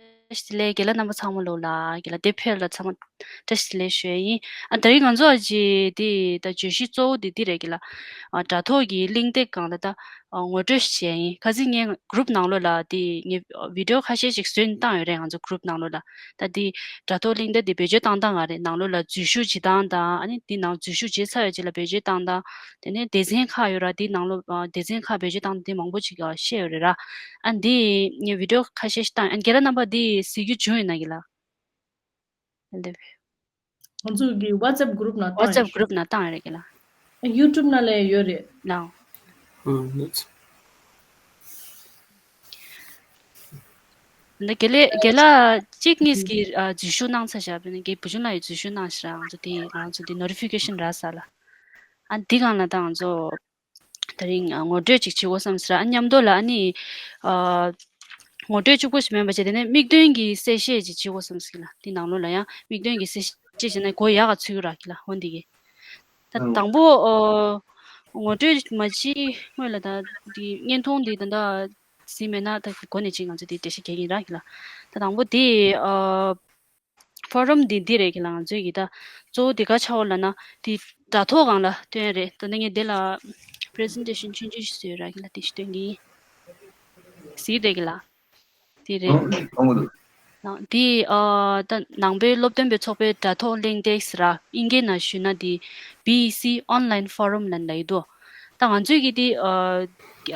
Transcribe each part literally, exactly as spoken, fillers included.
བཀྲ་ཤིས་བདེ་ལེགས། རྒན་ལགས་རྣམ་པ་ཚང་མ་ལོ་ལ་རྒན་ལགས་དེབ་ཕེབས་ལ་ཚང་མ་བཀྲ་ཤིས་བདེ་ལེགས་ཞུ་ཡ་ཡིན། ཨ་ད་རིང་ང་ཚོ་ཨ་ཅེ་དེ་ད་བརྗོད་གཞི་གཙོ་བོ་དེ་འདི་རེད་རྒན་ལགས། ཨ་དྲ་ཐོག་གི་གླེང་སྟེགས་སྒང་ལ་ད་ཨ་ངོ་སྤྲོད་ཞིག་བྱས་ཡིན། ཁ་སང་ངས་གུ་རུབ་ནང་ལོགས་ལ་དེ་ངས་བི་ཌི་ཡོ་ཁ་ཤས་ཤིག་བཟོས་ནས་བཏང་ཡོད་རེད། ང་ཚོ་གུ་རུབ་ནང་ལོགས་ལ། ད་དེ་དྲ་ཐོག་གླེང་སྟེགས་དེ་བེད་སྤྱོད་བཏང་སྟངས་ག་རེད། ནང་ལོགས་ལ་འཛུལ་ཞུགས་བྱེད་སྟངས་དང་། ཨ་ནི་དེ་ནང་འཛུལ་ཞུགས་བྱས་ཚར་ཡོད་ཅིག་ལ་བེད་སྤྱོད་བཏང་སྟངས། དེ་ནས་སྡེ་ཚན་ཁག་ཡོད་ར། དེ་ནང་ལོགས་ཨ་སྡེ་ཚན་ཁག་བེད་སྤྱོད་བཏང་སྟངས་དེ་མང་པོ་ཅིག་ཨ་བཤད་ཡོད་རེད་ར། ཨ་འདི་ངས་བི་ཌི་ཡོ་ཁ་ཤས་ཤིག་བཏང་། ཨ་རྒན་ལགས་རྣམ་པ་འདི་གཟིགས་རྒྱུ་བྱུང་ཡོད་ན་རྒན་ལགས། ང་ཚོ་གི་ཝ་ཊི་སེབ་གུ་རུབ་ནང་བཏང་ཡོད། ཝ་ཊི་སེབ་གུ་རུབ་ནང་བཏང་ཡོད་རེད་རྒན་ལགས། ཡུ་ཊུབ་ནང་ལ་ཡོད་རེད། ལགས། ཨ་ལགས་སོ། འདི་དགེ་ལེགས་དགེ་ལགས་གཅིག་གཉིས་ཀྱིས་ཨ་འཛུལ་ཞུགས་གནང་ཚར་བཞག་དཔེར་ན་རྒན་བུ་ཆུང་ལགས་ཡང་འཛུལ་ཞུགས་གནང་ཤག་ང་ཚོ་དེ་ང་ཚོ་དེ་ནོ་ཊི་ཕི་ཀེ་ཤན་རག་ས་ལ། ཨ་འདི་སྒང་ལ་ད་ང་ཚོ་དེ་རིང་ཨ་ངོ་སྤྲོད་ཅིག་བྱེད་དགོས་བསམ་ཟེར། ཨ་མཉམ་དུ་ལ་ཨ་ནི་ཨ་ངོ་སྤྲོད་གཅིག་པོ་ཞིག་མིན་པ་བྱས། དེ་ནས་དམིགས་དོན་གྱི་གསལ་བཤད་ཅིག་བྱེད་དགོས་བསམ་ཟེར་ལ། དེ་ནང་ལོགས་ལ་ཡང་དམིགས་དོན་གྱི་གསལ་བཤད་བྱས་ན་གོ་ཡག་ག་ཚུད་ཀྱི་ར་གི་ལ། འོ་འདི་གི་ད་དང་པོ་ཨ་ངོ་སྤྲོད་མ་བྱེད་སྔོན་ལ་ད་འདི་བརྙན་ཐུང་འདི་ད་ལྟ་གཟིགས་མེད་ན་ད་གོ་ནས་ཅིག་ང་ཚོ་འདི་འགྲེལ་བཤད་རྒྱག་གི་ཡིན་ར་གི་ལ། ད་དང་པོ་འདི་ཨ་ཕོ་རམ་འདི་འདི་རེད་གི་ལ། ང་ཚོའི་གི་ད་གཙོ་བོ་འདི་ག་ཆགས་ཡོད་ལབ་ན་འདི་དྲ་ཐོག་སྒང་ལ་སྟོན་རེད། ད་ནི་ངས་འདི་ལ་པི་རི་ཛེན་ཊེ་ཤན་ཆུང་ཆུང་ཞིག་བཟོས་ར་གི་ལ། འདི་ཞིག་སྟོན་གི་ཡིན། གཟིགས་རེད་གི་ལ། འདི་རེད། ཨང་འདི་ཨ་ད་ནང་པའི་སློབ་སྟོན་པའི་ཚོགས་པའི་དྲ་ཐོག་གླེང་སྟེགས་ཟེར་ར། ཨིན་སྐད་ནང་ཞུས་ན་འདི་བི་ཨི་སི་ཨོན་ལན་ཕོ་རམ་ལབ་ནས་ཡོད་དོ། ད་ང་ཚོས་གི་འདི་ཨ་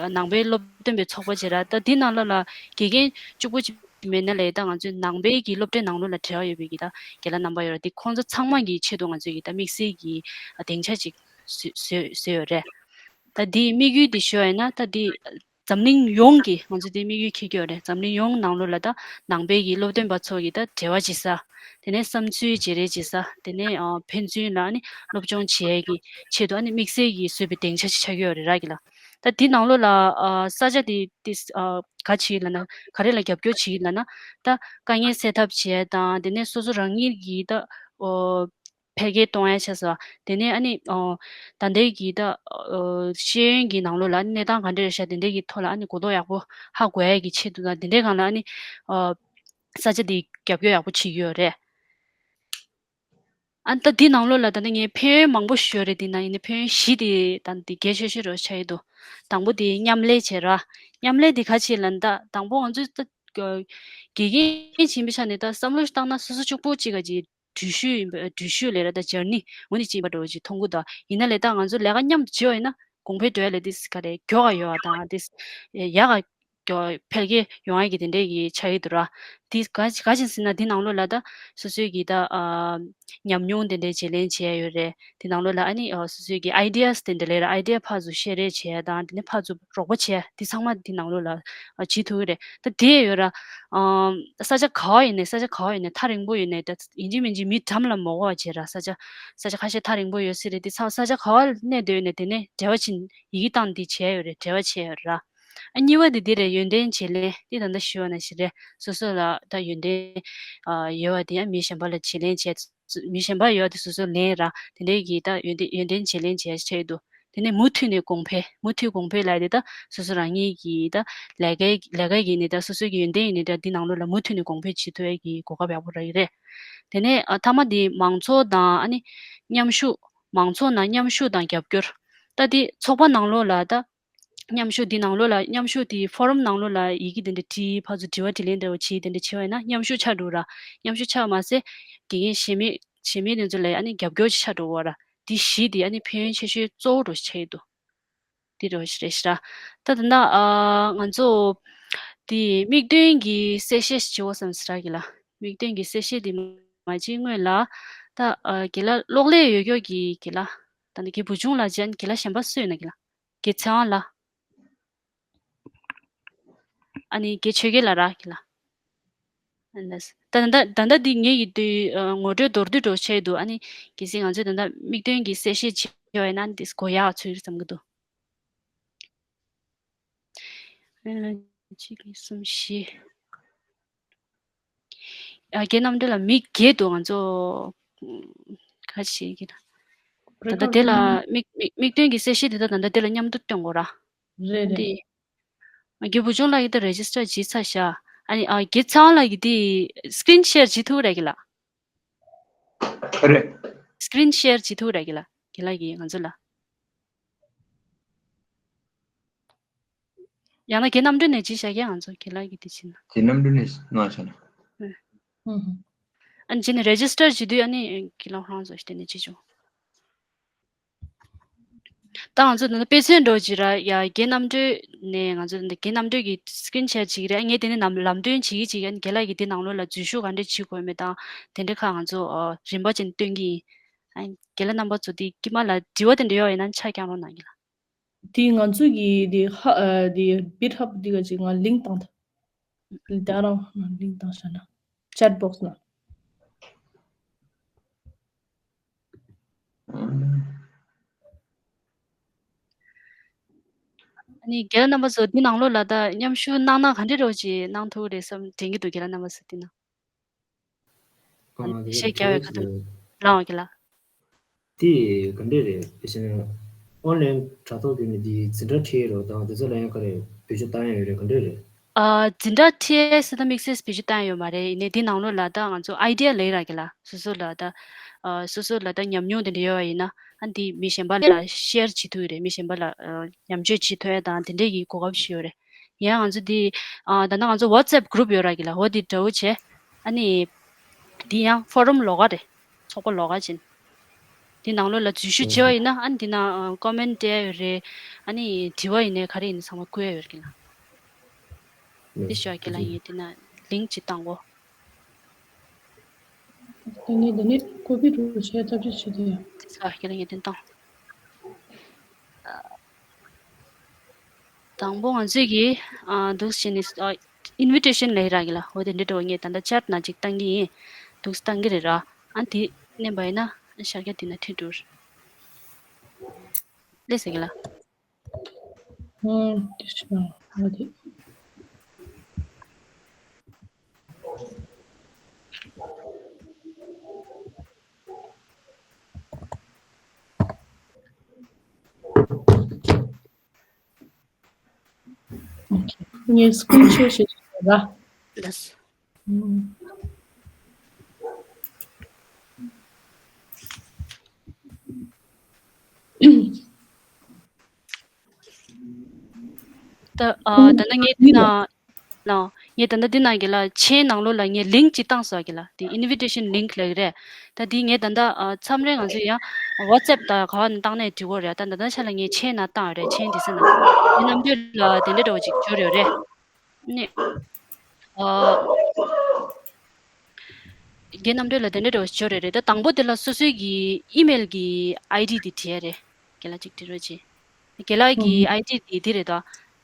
ནང་པའི་སློབ་སྟོན་པའི་ཚོགས་པ་བྱས་ར། ད་འདི་ནང་ལོགས་ལ་དགེ་རྒན་གཅིག་པོ་གཅིག་མེད་ན་ལས། ད་ང་ཚོའི་ནང་པའི་གི་སློབ་གྲྭའི་ནང་ལོགས་ལ་འབྲེལ་བ་ཡོད་པའི་གི་ད་རྒན་ལགས་རྣམ་པ་ཡོད་ར། འདི་ཁོང་ཚོ་ཚང་མ་གི་ཆེད་དུ་ང་ཚོས་གི་ད་དམིགས་བསལ་གྱི་ཨ་སྡིངས་ཆ་ཅིག་བཟོས་བཟོས་བཟོས་ཡོད་རེད། ད་འདིའི་དམིགས་ཡུལ་འདི་ཞུ་བ་ཡིན་ན། ད་འདི་འཛམ་གླིང་ཡོངས་ཀྱི་ང་ཚོ་འདིའི་དམིགས་ཡུལ་འཁྱེར་གྱི་ཡོད་རེད། འཛམ་གླིང་ཡོངས་ནང་ལོགས་ལ་ད་ནང་པའི་གི་སློབ་སྟོན་པ་ཚོ་གི་ད་འབྲེལ་བ་བྱེད་ས། དེ་ནས་བསམ་ཚུལ་བརྗེ་རེས་བྱེད་ས། དེ་ནས་ཨ་ཕན་ཚུན་ལ་ནི་སློབ་སྦྱོང་བྱེད་ཡས་ཀྱི་ཆེད་དུ་ཨ་ནི་དམིགས་བསལ་གྱིས་བཟོས་པའི་སྡིངས་ཆ་ཞིག་ཆགས་ཀྱི་ཡོད་རེད་ར་གི་ལ། ད་འདི་ནང་ལོགས་ལ་ཨ་ས་ཆ་དེ་དེ་ཨ་ག་བྱེད་ལབ་ན། ག་རེ་ལ་རྒྱབ་སྐྱོར་བྱེད་ལབ་ན། ད་དཀའ་ངལ་སེལ་ཐབས་བྱེད་ཡས་དང་། དེ་ནས་སོ་སོ་རང་ཉིད་ཀྱི་ད་ཨོ་འཕེལ་རྒྱས་གཏོང་ཡ་བྱས་སོ། དེ་ནས་ཨ་ནི་ཨོ་ད་ལྟའི་གི་ད་ཨོ་ཤེས་ཡོན་གྱི་ནང་ལོགས་ལ་ཨ་ནི་གནས་སྟངས་ག་འདྲ་རེད་ཤག་དེ་འདྲའི་གི་ཐོག་ལ་ཨ་ནི་གོ་རྟོགས་ཡག་པོ་ཧ་གོ་ཡ་གི་ཆེད་དུ་དང་། དེ་འདྲའི་སྒང་ལ་ཨ་ནི་ཨོ་ས་ཆ་དེ་རྒྱབ་སྐྱོར་ཡག་པོ་བྱེད་ཀྱི་ཡོད་རེད། ཨ་ད་འདི་ནང་ལོགས་ལ་ད་ནི་ངས་ཕན་ཡོན་མང་པོ་ཞུ་ཡོད་རེད། དེ་ནང་ཡིན་ན་ཕན་ཡོན་བཞི་དེ་ད་འདི་གལ་ཆེ་ཤོས་རུ་ཆགས་ཡོད་འདུག་དང་པོ་དེ་མཉམ་ལས་བྱེད་ར། མཉམ་ལས་དེ་ག་བྱེད་ལབ་ན། ད་དང་པོ་ང་ཚོས་ད་དགེ་རྒན་བྱེད་པའི་ཆ་ནས་ད་བསམ་བློ་ཞིག་བཏང་ན་སོ་སོ་གཅིག་པོ་གཅིག་ག་ཅིག་འགྲུལ་བཞུད་ཡིན་པ། འགྲུལ་བཞུད་ལས་ར་ད་ཇར་ནི་འོ་ནི་ཅིག་ཡིན་པ་འདྲ་བོ་ཅིག་མཐོང་གི་འདུག་ཡིན་ན་ལས་ད་ང་ཚོ་ལས་ཀ་མཉམ་དུ་བྱེད་པ་ཡིན་ན་གོང་འཕེལ་འགྲོ་ཡ་ལས་དེ་ག་རེ་མགྱོགས་ག་ཡོད་པ་དང་། དེ་ཡག་ག་འཕེལ་རྒྱས་ཡོང་ཡ་གི་དེ་འདྲའི་གི་ཆགས་ཡོད་འདུག་ར། དེ་ག་ག་ཅིག་ཟེར་ན་དེ་ནང་ལོགས་ལ་ད་སོ་སོའི་གི་ད་ཨ་ཉམས་མྱོང་དེ་འདྲའི་བརྗེ་ལེན་བྱེད་ཡ་ཡོད་རེད། དེ་ནང་ལོགས་ལ་ཨ་ནི་ཨ་སོ་སོའི་གི་ཨའི་ཌི་ཡ་སི་དེ་འདྲ་ལས་ར། ཨའི་ཌི་ཡ་ཕར་ཚུར་བཤད་རེས་བྱེད་ཡ་དང་། དེ་ནས་ཕར་ཚུར་རོགས་པ་བྱེད་ཡ་དེ་ཚང་མ་དེ་ནང་ལོགས་ལ་ཨ་བྱེད་ཐུབ་ཀྱི་རེད། ད་དེ་ཡོད་ར། ཨ་ས་ཆ་ག་བ་ཡིན་ནའི་ས་ཆ་ག་བ་ཡིན་ནའི་ཐག་རིང་པོ་ཡོད་ནའི་ད་ཡིན་གཅིག་མིན་གཅིག་མི་འགྲམ་ལ་མ་དགོས་པ་བྱེད་ར། ས་ཆ་ས་ཆ་ཁ་ཤས་ཐག་རིང་པོ་ཡོད་སྲིད་རེད། དེ་ཚང་ས་ཆ་ག་བ་གནས་སྡོད་ཡོད་ནའི་དེ་ནས་འབྲེལ་བ་བྱེད། ཡི་གེ་བཏང་འདི་བྱས་ཡོད་རེད། འབྲེལ་བ་བྱས་ཡོད་ར། ཨ་གཉིས་པ་དེ་འདི་རེད། ཡོན་ཏན་བརྗེ་ལེན། འདི་ད་ལྟ་ཞུས་པ་ནང་བཞིན་རེད། སོ་སོ་ལ་ད་ཡོན་ཏན་ཨ་ཡོད་པ་དེ་ཡང་མི་གཞན་པ་ལ་བརྗེ་ལེན་བྱས། མི་གཞན་པ་ཡོད་དེ་སོ་སོ་ལེན་ར། དེ་འདྲའི་གི་ད་ཡོན་ཏན་ཡོན་ཏན་བརྗེ་ལེན་བྱས་བྱས་འདུག་དེ་ནས་མུ་མཐུད་ནས་གོང་འཕེལ། མུ་མཐུད་གོང་འཕེལ་ལབ་དེ་ད་སོ་སོ་རང་ཉིད་ཀྱི་ད་ལས་ཀའི་ལས་ཀའི་ཡིན་ནའི་ད་སོ་སོ་གི་ཡོན་ཏན་ཡིན་ནའི་ད་འདི་ནང་ལོགས་ལ་མུ་མཐུད་ནས་གོང་འཕེལ་བྱེད་ཐུབ་ཡ་གི་གོ་སྐབས་ཡག་པོ་རག་གི་རེད། དེ་ནས་ཨ་མཐའ་མ་དེ་མང་ཚོགས་དང་ཨ་ནི་མཉམ་ཞུགས། མང་ཚོགས་ནང་མཉམ་ཞུགས་དང་རྒྱབ་སྐྱོར། ད་དེ་ཚོགས་པ་ནང་ལོགས་ལ་ད་མཉམ་ཞུགས་འདི་ནང་ལོགས་ལ་མཉམ་ཞུགས་དེ་ཕོ་རམ་ནང་ལོགས་ལ་ཡི་གེ་དེ་འདྲ་བྲིས། ཕར་ཚུར་དྲི་བ་དྲིས་ལན་འདྲ་བོ་བྱས། དེ་འདྲ་བྱས་པ་ཡིན་ན་མཉམ་ཞུགས་ཆགས་འགྲོ་ར། མཉམ་ཞུགས་ཆགས་མ་ཟད་དགེ་རྒན་གཞན་མི་གཞན་མི་དེ་ཚོ་ལ་ཨ་ནི་རྒྱབ་སྐྱོར་ཅིག་ཆགས་འགྲོ་བ་ར། འདི་བཞི་དེ་ཨ་ནི་ཕན་ཡོན་ཆེ་ཤོས་གཙོ་བོ་འདྲ་བོ་ཆགས་ཡོད་འདུག་འདི་འདྲ་བོ་ཞིག་རེད་ཤག་ར། ད་ད་ལྟ་ཨ་ང་ཚོ་དེ་དམིགས་དོན་གྱི་གསལ་བཤད་ཞིག་བྱེད་དགོས་བསམ་ཟེར་ར་གི་ལ། དམིགས་དོན་གྱི་གསལ་བཤད་དེ་མ་བྱེད་སྔོན་ལ་ད་ཨ་རྒན་ལགས་གློག་ཀླད་ཡོད་སྐྱོར་གྱི་རྒན་ལགས། ད་ནི་རྒན་བུ་ཆུང་ལགས་བྱས། རྒན་ལགས་གཞན་པ་སུ་ཡོད་ན་རྒན་ལགས། རྒན་ཚེ་དབང་ལགས། ཨ་ནི་རྒན་ཆོས་རྒྱལ་ལགས་ར་རྒན་ལགས། ཨ་ལགས། ད་ད་ད་ད་འདི་ངེད་ཀྱི་དུས་ཨ་ངོ་སྤྲོད་མདོར་བསྡུས་འདྲ་བོ་བྱས་འདུག་ཨ་ནི་གལ་སྲིད་ང་ཚོས་ད་ལྟ་དམིགས་དོན་གྱི་གསལ་བཤད་བྱས་པ་ཡིན་ན་འདི་གོ་ཡག་ཚོད་བསམ་གྱི་འདུག་ཨ་ལགས། གཅིག་གཉིས་གསུམ་བཞི། ཨ་རྒན་རྣམ་གྲོལ་ལགས། མི་བརྒྱད་འདུག་ང་ཚོ་ཁ་ཤས་ཀྱི་ད་ལྟ་དེ་ལ་དམིགས་དམིགས་དམིགས་དོན་གྱི་གསལ་བཤད་དེ་ད་ད་ལྟ་དེ་ལ་མཉམ་དུ་སྟོན་དགོས་ར། རེད་རེད། འདི་རྒན་བུ་ཆུང་ལགས་ཀྱིས་ད་རེ་ཇི་སི་ཊར་བྱས་ཚར་ཤག་ཨ་ནི་ཨ་རྒན་ཚེ་དབང་ལགས་ཀྱིས་དེ་screen share་བྱེད་ཐུབ་རེད་གི་ལགས། ག་རེ། screen share་བྱེད་ཐུབ་རེད་གི་ལགས། རྒན་ལགས་ཀྱིས་ང་ཚོ་ལ། ཡང་ན་རྒན་རྣམ་གྲོལ་ནས་བྱེད་བཞག་གི་ང་ཚོ་རྒན་ལགས་ཀྱིས་དེ་བྱེད་ན། རྒན་རྣམ་གྲོལ་ནས་གནང་བཞག་ན། ཨ་ནི་རྗེས་ནས་register་བྱེད་དུས་ཨ་ནི་རྒན་ལགས་ཁོ་རང་ཚོ་ཞིག་དེ་ནས་བྱེད་ཆོག་ད་ང་ཚོ་འདི་ནས་དཔེ་མཚོན་འདྲ་བོ་ཅིག་ར་ཡ་རྒན་རྣམ་གྲོལ་ནས་ང་ཚོ་འདི་རྒན་རྣམ་གྲོལ་གྱི་screen share་བྱེད་ཀྱི་རེད། ངས་དེ་ནས་ནམ་ལམ་སྟོན་བྱེད་ཀྱི་བྱེད་ཀྱི་ཨ་ནི་རྒན་ལགས་ཀྱིས་དེ་ནང་ལོགས་ལ་འཛུལ་ཞུགས་ག་འདྲས་བྱེད་དགོས་མེད་དང་དེ་འདྲས་ཁག་ང་ཚོ་རིམ་པ་བྱས་ནས་སྟོན་གྱི་ཡིན། ཨ་ནི་རྒན་ལགས་རྣམ་པ་ཚོ་དེ་དཀྱིལ་མ་ལ་དྲི་བ་དེ་འདྲ་ཡོད་ཡིན་ན་ཆ་རྐྱང་རོགས་གནང་གི་ལགས། དེ་ང་ཚོ་གི་དེ་ཧ་ཨ་དེ་BitHub་དེ་ག་ཅིག་ང་link་བཏང་ད། ད་རང་link་བཏང་བཞག་ན་chat box་ན། ཨ་ནི་རྒན་རྣམ་པ་ཚོ་འདི་ནང་ལོགས་ལ་ད་མཉམ་ཞུགས་གནང་ན་ག་འདྲས་རོགས་ཅིག་གནང་ཐུབ་རེད་བསམ་དྲན་གྱི་འདུག་རྒན་ལགས་རྣམ་པ་ཚོ་འདི་ན། ཨ་ནི་ཤེས་རྒྱ་བའི་ཁ་ཐུག་ལའང་གི་ལ། དེ་ག་འདྲས་རེད་དེ་བཞིན་online་དྲ་ཐོག་གི་ནི་དེ་འཛིན་གྲྭ་ཁྲིད་རོགས་དང་དེ་ཚོ་ལ་ཡང་ག་རེ་བེད་སྤྱོད་བཏང་ཡ་ཡོད་རེད་ག་འདྲས་རེད། ཨ་འཛིན་གྲྭ་ཁྲིད་ཡ་སི་ད་དམིགས་བསལ་བེད་སྤྱོད་བཏང་ཡ་ཡོད་མ་རེད། ཡིན་ནའི་དེ་ནང་ལོགས་ལ་ད་ང་ཚོ་idea་ལས་ར་གི་ལ་སོ་སོ་ལ་ད་ཨ་སོ་སོ་ལ་ད་ཉམས་མྱོང་དེ་འདྲ་ཡོད་པ་ཡིན་ན་ཨ་འདི་མི་གཞན་པ་ལ་share་བྱེད་ཐུབ་ཡོད་རེད། མི་གཞན་པ་ལ་ཨ་ཉམས་བཅོས་བྱེད་ཐུབ་ཡ་དང་དེ་འདྲས་ཀྱི་གོ་སྐབས་ཤིག་ཡོད་རེད། ཡང་ང་ཚོ་འདི་ཨ་ད་ལྟ་ང་ཚོ་WhatsApp་group་ཡོད་ར་གི་ལ་འོ་འདི་འདྲ་བོ་བྱས་ཨ་ནི་འདི་ཡང་forum་ལོགས་ཀ་རེད། ཚོགས་པ་ལོགས་ཀ་ཅན། འདི་ནང་ལོགས་ལ་འཛུལ་ཞུགས་བྱས་པ་ཡིན་ན་ཨ་ནི་འདི་ན་comment་བྲིས་ཡོད་རེད། ཨ་ནི་དྲི་བ་ཡིན་ནའི་ག་རེ་ཡིན་ནའི་ཚང་མ་བཀོད་ཡ་ཡོད་རེད་གི་ལ། འདི་ཞོག་གི་ལ་ཡིན་འདི་ན་link་ཅིག་བཏང་གོ། དེ་ནས་དེ་ནས་copy་འགྲོ་བྱས་ཐབས་ཤེས་བྱེད་དེ་ཡ། འདི་ཞོག་གི་ལ་ཡིན་འདི་བཏང་། དང་པོ་ང་ཚོས་ཀྱི་ཨ་འདུག་བྱས་ནས་ཨ་invitation་ལབ་ཡ་རག་གི་ལ། འོ་དེ་འདྲ་འགྲོ་ངས་ད་ལྟ་chat་ནང་ཅིག་བཏང་གི་ཡིན། འདུག་བཏང་གི་རེད་ར། ཨ་དེ་མནན་པ་ཡིན་ན་ཤར་རྒྱག་དེ་ན་ཁྲིད་འགྲོ། ལས་ཟེར་གི་ལ། ཨ་དེ་ཤི་ན་ཨ་དེ། ངས་screen share་བྱེད་ཀྱི་ཡོད་ལ། ལགས་སོ། ད་ཨ་ད་ནི་ངས་འདི་ན་ལ་ངས་ད་ལྟ་འདི་ནང་གི་ལ་མཆན་ནང་ལོགས་ལ་ངས་link་ཅིག་བཏང་སོང་གི་ལ། དེ་invitation link་ལབ་ཀྱི་རེད། ད་དེ་ངས་ད་ལྟ་ཨ་མཚམས་རེ་ང་ཚོ་ཡང་WhatsApp་དང་ག་བ་ནས་བཏང་ནས་འགྲིག་གི་རེད། ད་ད་ལྟ་ཆ་ལ་ངས་མཆན་ནང་བཏང་ཡོད་རེད། མཆན་འདི་ས་ན་ངའི་རྣམ་འགྱུར་ལ་དེ་འདྲ་འདྲ་བོ་ཅིག་འབྱོར་ཡོད་རེད། ནི་ཨ་རྒན་རྣམ་གྲོལ་ལ་དེ་འདྲ་འདྲ་བོ་ཅིག་འབྱོར་ཡོད་རེད། ད་དང་པོ་དེ་ལ་སོ་སོའི་གི་email་གི་ID་དེ་བྲིས་ཡ་རེད། རྒན་ལགས་ཅིག་འབྲི་རོགས་གྱིས། རྒན་ལགས་ཀྱི་ཨའི་ཌི་དེ་འདི་རེད་དོ།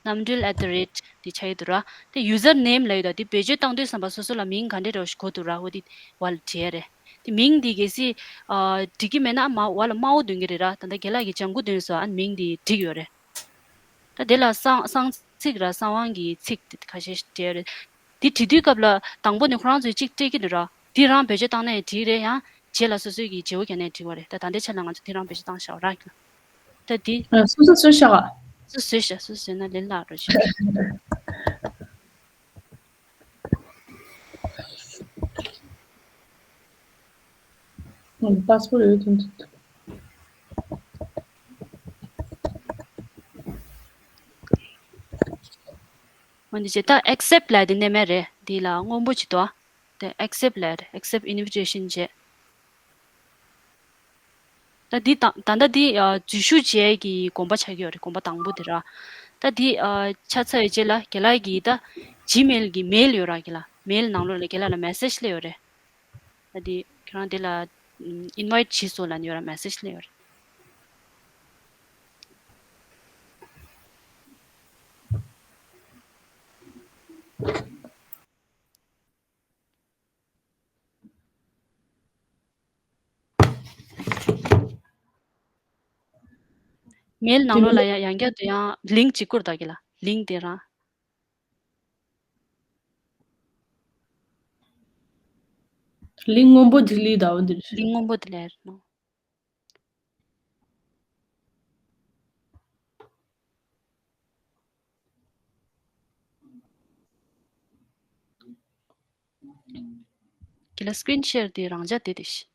རྣམ་གྲོལ་at the rate་དེ་ཆགས་ཀྱི་འདུག་ར། དེ་user name་ལབ་ཡོད་དོ། དེ་བེད་སྤྱོད་བཏང་དུས་ཙམ་པ་སོ་སོ་ལ་མིང་ག་འདྲས་རོ་ཞིག་དགོས་འདུག་ར། འོ་དེ་བ་ལ་བྲིས་ཡ་རེད། དེ་མིང་དེ་གལ་སྲིད་ཨ་འགྲིག་གི་མེད་ན་མ་བ་ལ་དམར་པོ་འདོན་གྱི་རེད་ར། ད་ལྟ་རྒན་ལགས་ཀྱིས་ལྗང་གུ་འདོན་སོང་། ཨ་ནི་མིང་དེ་འགྲིག་ཡོད་རེད། ད་དེ་ལ་གསང་གསང་ཚིག་ར་གསང་དབང་གི་ཚིག་དེ་ཁ་ཤས་ཤིག་བྲིས་ཡོད་རེད། དེ་བྲིས་དུས་སྐབས་ལ་དང་པོ་ནས་ཁོ་རང་ཚོས་གཅིག་སྤྲད་ཀྱི་འདུག་ར། དེ་རང་བེད་སྤྱོད་བཏང་ནའི་འགྲིག་རེད། ཡང་རྗེས་ལ་སོ་སོའི་གི་བརྗེ་པོ་བརྒྱབ་ནའི་འགྲིག་པ་རེད། ད་ད་ལྟའི་ཆ་ལ་ང་ཚོ་དེ་རང་བེད་སྤྱོད་བཏང་བཞག་ར། ད་དེ་ཨ་སོ་སོ་བཟོས་བཞག་ག་སོ་སོ་བཟོས་བཞག་སོ་སོ་བཟོས་ན་ལས་སླ་རོ་ཞིག་ང་ཚོ་པཱ་སི་པོར་ཡོད་དོན་ཚོད། འོན་ཏེ་ཇི་ལྟར་accept་ལབ་དེ་ནས་མེད་རེད། འདི་ལ་སྔོན་པོ་ཅིག་འདུག་ཨ། དེ་accept་ལབ་རེད། accept invitation་བྱས། ད་འདི་ད་ད་ལྟ་འདི་ཨ་འཛུལ་ཞུགས་བྱས་ཀྱི་གོམ་པ་ཆགས་ཀྱི་ཡོད་རེད། གོམ་པ་དང་པོ་དེ་ར། ད་འདི་ཨ་ཆགས་ཚར་བའི་རྗེས་ལ་རྒན་ལགས་ཀྱིས་ད་Gmail་གི་mail་ཡོད་ར། རྒན་ལགས་mail་ནང་ལོགས་ལ་རྒན་ལགས་ལ་message་སླེབས་ཡོད་རེད། ད་འདི་ཁྱེད་རང་འདི་ལ་invite་བྱས་སོང་ལབ་ནས་ཡོད་ར། message་སླེབས་ཡོད་རེད། mail་ནང་ལོགས་ལ་ཡང་ཡང་བསྐྱར་དུ་ཡང་link་གཅིག་བསྐུར་དང་གི་ལ། link་དེ་རང་link་སྔོན་པོ་delete་ད་འོ་འདིར། link་སྔོན་པོ་དེ་ལ་ཡར་ནོ། ཁྱེད་ལ་screen share དེ་རང་འཇགས་དེ་དེ་ཤི།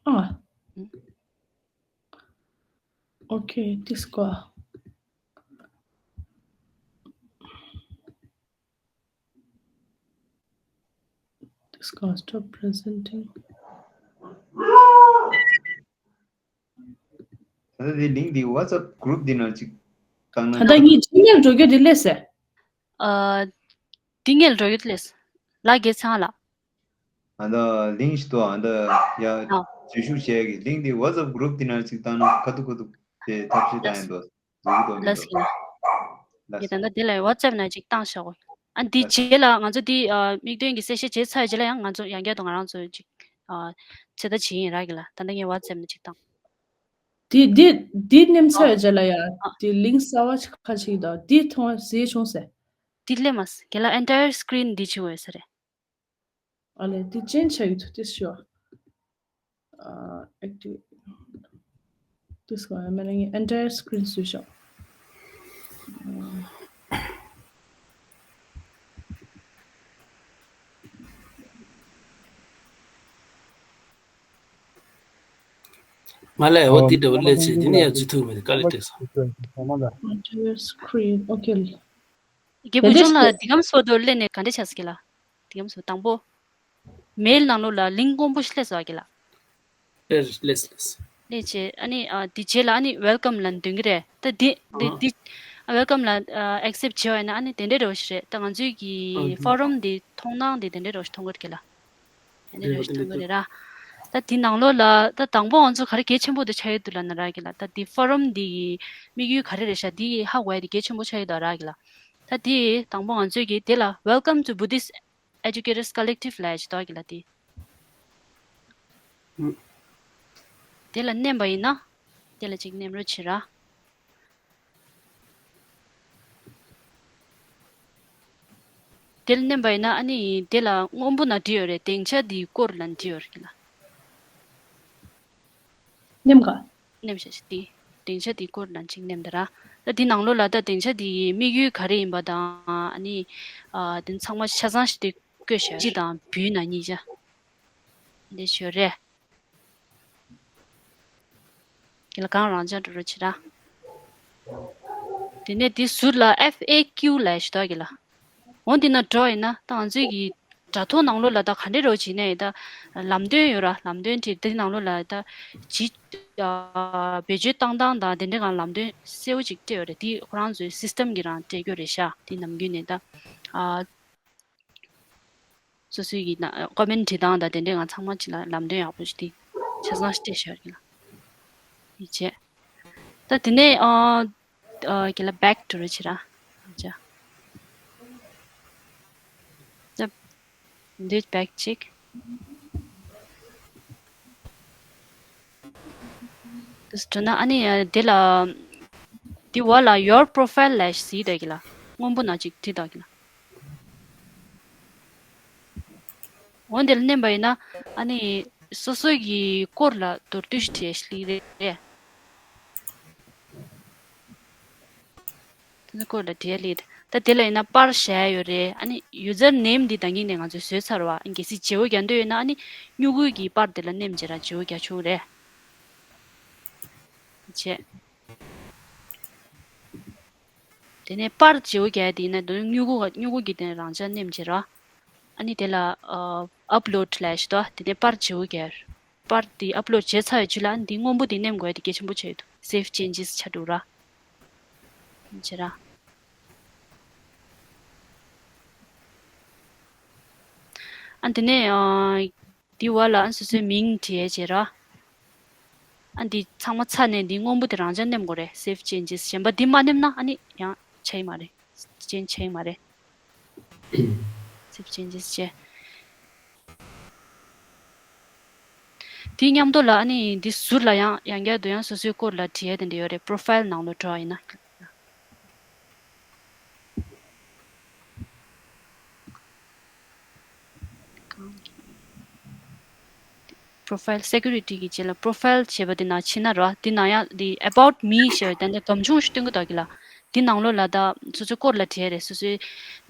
ཨ། ཨུ། Okay, this go. This go stop presenting. ད་ལྟ་དེ་link འདི་WhatsApp group འདི་ནང་ཅིག་བཏང་ན། ད་ལྟ་ངས་Gmail འགྲོ་རྒྱུ་དེ་སླེབས་ཟེར། ཨ། འདི་ངས་འགྲོ་རྒྱུ་དེ་སླེབས། ལ་དགེ་ཚང་ལ། ཨ་ད་link ཞིག་འདུག་ཨ་ད་ཡ། ཨ། འཛུལ་ཞུགས་བྱས་ཀྱི་link འདི་WhatsApp group འདི་ནང་ཅིག་བཏང་ན་ཁ་ཐུག་ཁ་ཐུག་དེ་ཐབས་ཤེས་བཏང་ཡིན་འདུག་འཛུལ་གྱི་འདུག་མི་ལགས་འདུག་སོ། ལགས་ངས་ད་སོ། ལྟ་འདི་ལ་WhatsApp ནང་ཅིག་བཏང་བཞག་གོ། ཨ་འདི་ལགས་སོ། རྗེས་ལ་ང་ཚོ་འདི་ཨ་དམིགས་འདོན་གྱི་གསལ་བཤད་བྱས་ཚར་རྗེས་ལ་ཡང་ང་ཚོ་ཡང་བསྐྱར་དུ་ང་རང་ཚོ་ཅིག་ཨ་ཚོད་ལྟ་བྱེད་ཡིན་ར་གི་ལ། ད་ལྟ་ངས་WhatsApp ནང་ཅིག་བཏང་། འདི་འདི་འདི་ནེམ་ཚར་ཨ་རྗེས་ལ་ཡ་ཨ་འདི་link གསར་བ་ཅིག་ཁ་ཅིག་འདུག་འདི་མཐོང་ཟེར་བྱུང་ཟེར། འདི་སླེབས་མ་སོང་། རྒན་ལགས་entire screen འདི་བྱུང་བས་ཟེར་རེད། ཨ་ལས་འདི་change བྱ་ཡི་འདུག་དེ་ཤོ། ཨ་active དེ་སོ་ཡ་མེད་ན་ངས་entire screen བཟོས་ཤོག་མ་ལས་འོ་འདི་འདྲ་བོ་སླེབས་ཚེ་འདི་ནས་ཡང་རྫུ་འཐུང་མེད་དཀའ་ལས་སྤྲད་སོང་། Entire screen okay། རྒན་བུ་ཆུང་ལགས་འདི་གམ་སོ་དོ་སླེབས་ནས་ག་འདྲ་བྱས་སོང་གི་ལ། འདི་གམ་སོ་དང་པོ། mail ནང་ལོགས་ལ་link སྔོན་པོ་ཞིག་སླེབས་སོང་གི་ལ། ལེས་ལེས་ལེས། ལེས་བྱས་ཨ་ནི་ཨ་འདི་རྗེས་ལ་ཨ་ནི་welcome ལབ་འདོན་གི་རེད། ད་འདི་འདི་ཨ་འདི་ཨ་welcome ལ་ཨ་accept བྱས་པ་ཡིན་ན་ཨ་ནི་དེ་འདྲའི་འདྲ་བོ་ཞིག་རེད། ད་ང་ཚོའི་གི་ཨ་forum འདི་མཐོང་སྣང་འདི་དེ་འདྲའི་འདྲ་བོ་ཞིག་མཐོང་གི་རེད་གི་ལ། དེ་འདྲའི་འདྲ་བོ་ཞིག་མཐོང་གི་རེད་ར། ད་འདི་ནང་ལོགས་ལ་ད་དང་པོ་ང་ཚོ་ག་རེ་གལ་ཆེན་པོ་འདི་ཆགས་ཡོད་འདུག་ལབ་ན་ར་གི་ལ། ད་འདི་forum འདི་གི་དམིགས་ཡུལ་ག་རེ་རེད་ཤག་འདི་ཧ་གོ་ཡ་འདི་གལ་ཆེན་པོ་ཆགས་ཡོད་འདུག་ར་གི་ལ། ད་འདི་དང་པོ་ང་ཚོའི་གི་དེ་ལ་welcome to Buddhist Educators Collective ལབ་ཡ་ཞིག་འདུག་གི་ལ་དེ། ཨུ། དེ་ལ་མནན་པ་ཡིན་ན། དེ་ལ་ཅིག་མནན་རོགས་བྱེད་ར། དེ་ལ་མནན་པ་ཡིན་ན་ཨ་ནི་དེ་ལ་སྔོན་པོ་ན་བྲིས་ཡོད་རེད། སྡིངས་ཆ་འདིའི་སྐོར་ལ་བྲིས་ཡོད་རེད་ལ། མནན་ག་མནན་བྱས་ཤིག་དེ། སྡིངས་ཆ་དེའི་སྐོར་ལ་ཅིག་མནན་ད་ར། ད་དེ་ནང་ལོགས་ལ་ད་སྡིངས་ཆ་དེའི་དམིགས་ཡུལ་ག་རེ་ཡིན་པ་དང་ཨ་ནི། ཨ་དེ་ཚང་མ་ཆ་ཚང་ཞིག་དེ་བཀོད་བཞག་སྤྱི་དང་བོད་ནང་གཉིས་ཆ། འདི་ཞོ་རེད། དེ་ལ་གང་རང་འཇགས་འགྲོ་རོགས་བྱེད་ར། དེ་ནས་དེ་ཟུར་ལ་F A Q ལབ་ཞིག་འདུག་གི་ལ། འོ་འདི་ན་འགྲོ་ཡིན་ན་ད་ང་ཚོའི་གི་དྲ་ཐོག་ནང་ལོགས་ལ་ད་ག་འདྲས་རོགས་བྱེད་ནས་ད་ལམ་སྟོན་ཡོད་ར། ལམ་སྟོན་བྲིས་དེ་ནང་ལོགས་ལ་ད་ཇི་ཨ་བེད་སྤྱོད་བཏང་སྟངས་དང་དེ་འདྲས་གང་ལམ་སྟོན་གསལ་བོ་ཅིག་སྤྲད་ཡོད་རེད། དེ་ཁོ་རང་ཚོའི་སིས་ཊམ་གི་རང་སྤྲད་རྒྱུ་རེད་ཤག་དེ་ནམ་རྒྱུན་ནས་ད་ཨ། སོ་སོའི་གི་ན་ཀོ་མེན་བྲིས་སྟངས་དང་དེ་འདྲའི་ང་ཚང་མ་ཅིག་ལ་ལམ་སྟོན་ཡག་པོ་ཞིག་དེ་ཆ་ཚང་ཞིག་སྤྲད་ཤར་གི་ལ། ཡིད་ཆེས། ད་དེ་ནས་ཨ་ཨ་གི་ལ་བེག་ཏུ་རུ་ཆི་ར། ཅ། ད་འདི་བེག་ཅིག་དུ་སྤྲོ་ན་ཨ་ནི་དེ་ལ་དེ་བ་ལ་your profile ལ་ཞིག་ཟིག་དོ་གི་ལ། སྔོན་པོ་ན་ཅིག་བྲིས་དོ་གི་ལ། འོན་ཏེ་ལ་མནན་པ་ཡིན་ན་ཨ་ནི་སོ་སོ་གི་སྐོར་ལ་མདོར་བསྡུས་ཤིག་བྲིས་ཤིག་ལི་རེད། དེ་ཚོ་སྐོར་ལ་བྲིས་ལི། ད་དེ་ལ་ཡིན་ན་པར་བཞག་ཡོད་རེད། ཨ་ནི་ཡུ་ཛར་ནེམ་འདི་ད་གིན་ནས་ང་ཚོས་བཟོས་ཚར་བ། གལ་སྲིད་བརྗེ་བོ་རྒྱག་འདོད་ཡོད་ན་ཨ་ནི་སྨྱུ་གུ་གི་པར་དེ་ལ་མནན་བྱས་ར་བརྗེ་བོ་རྒྱག་ཆོག་རེད། བྱས། དེ་ནས་པར་བརྗེ་བོ་རྒྱག་དེ་ཡིན་ན་དོན་སྨྱུ་གུ་སྨྱུ་གུ་གི་དེ་རང་འཇགས་མནན་བྱས་ར། ཨ་ནི་དེ་ལ་ཨ་ཨབ་ལོཌ་ལབ་ཞིག་འདུག་དེ་ནས་པར་བརྗེ་བོ་རྒྱག་པར་དེ་ཨབ་ལོཌ་བྱས་ཚར་བའི་རྗེས་ལ་ཨ་ནི་དེ་སྔོན་པོ་དེ་མནན་དགོས་དེ་གལ་ཆེན་པོ་ཆགས་ཡོད་འདུག Save changes ཆགས་འདུག་ར། བྱས་ར། ཨ་དེ་ནས་ཨ་དེ་བ་ལ་ཨ་སོ་སོའི་མིང་བྲིས་བྱས་ར། ཨ་འདི་ཚང་མ་ཚར་ནས་འདི་སྔོན་པོ་དེ་རང་འཇགས་མནན་དགོས་རེད། Save changes གཞན་པ་འདི་མ་མནན་ན་ཨ་ནི་ཡང་ཆགས་ཀྱི་མ་རེད། ཅན་ཆགས་ཀྱི་མ་རེད། Save changes བྱས། དེའི་མཉམ་དུ་ལ་ཨ་ནི་འདི་ཟུར་ལ་ཡང་ཡང་བསྐྱར་དུ་ཡང་སོ་སོའི་སྐོར་ལ་བྲིས་ཡས་དེ་འདྲ་ཡོད་རེད། པོ་རོ་ཕའིལ་ནང་ལ་འགྲོ་བ་ཡིན་ན། པོ་རོ་ཕའིལ་སེ་ཀུ་རི་ཊི་གི་རྗེས་ལ་པོ་རོ་ཕའིལ་ཞེས་པ་དེ་ནང་ཕྱིན་ན་ར། དེ་ནང་ཡང་དེ་About Me ཞེས་པ་དེ་འདྲ་སྒམ་ཆུང་ཞིག་སྟོན་གི་འདུག་གི་ལ། དེ་ནང་ལོགས་ལ་ད་སོ་སོའི་སྐོར་ལ་བྲིས་རེད། སོ་སོའི་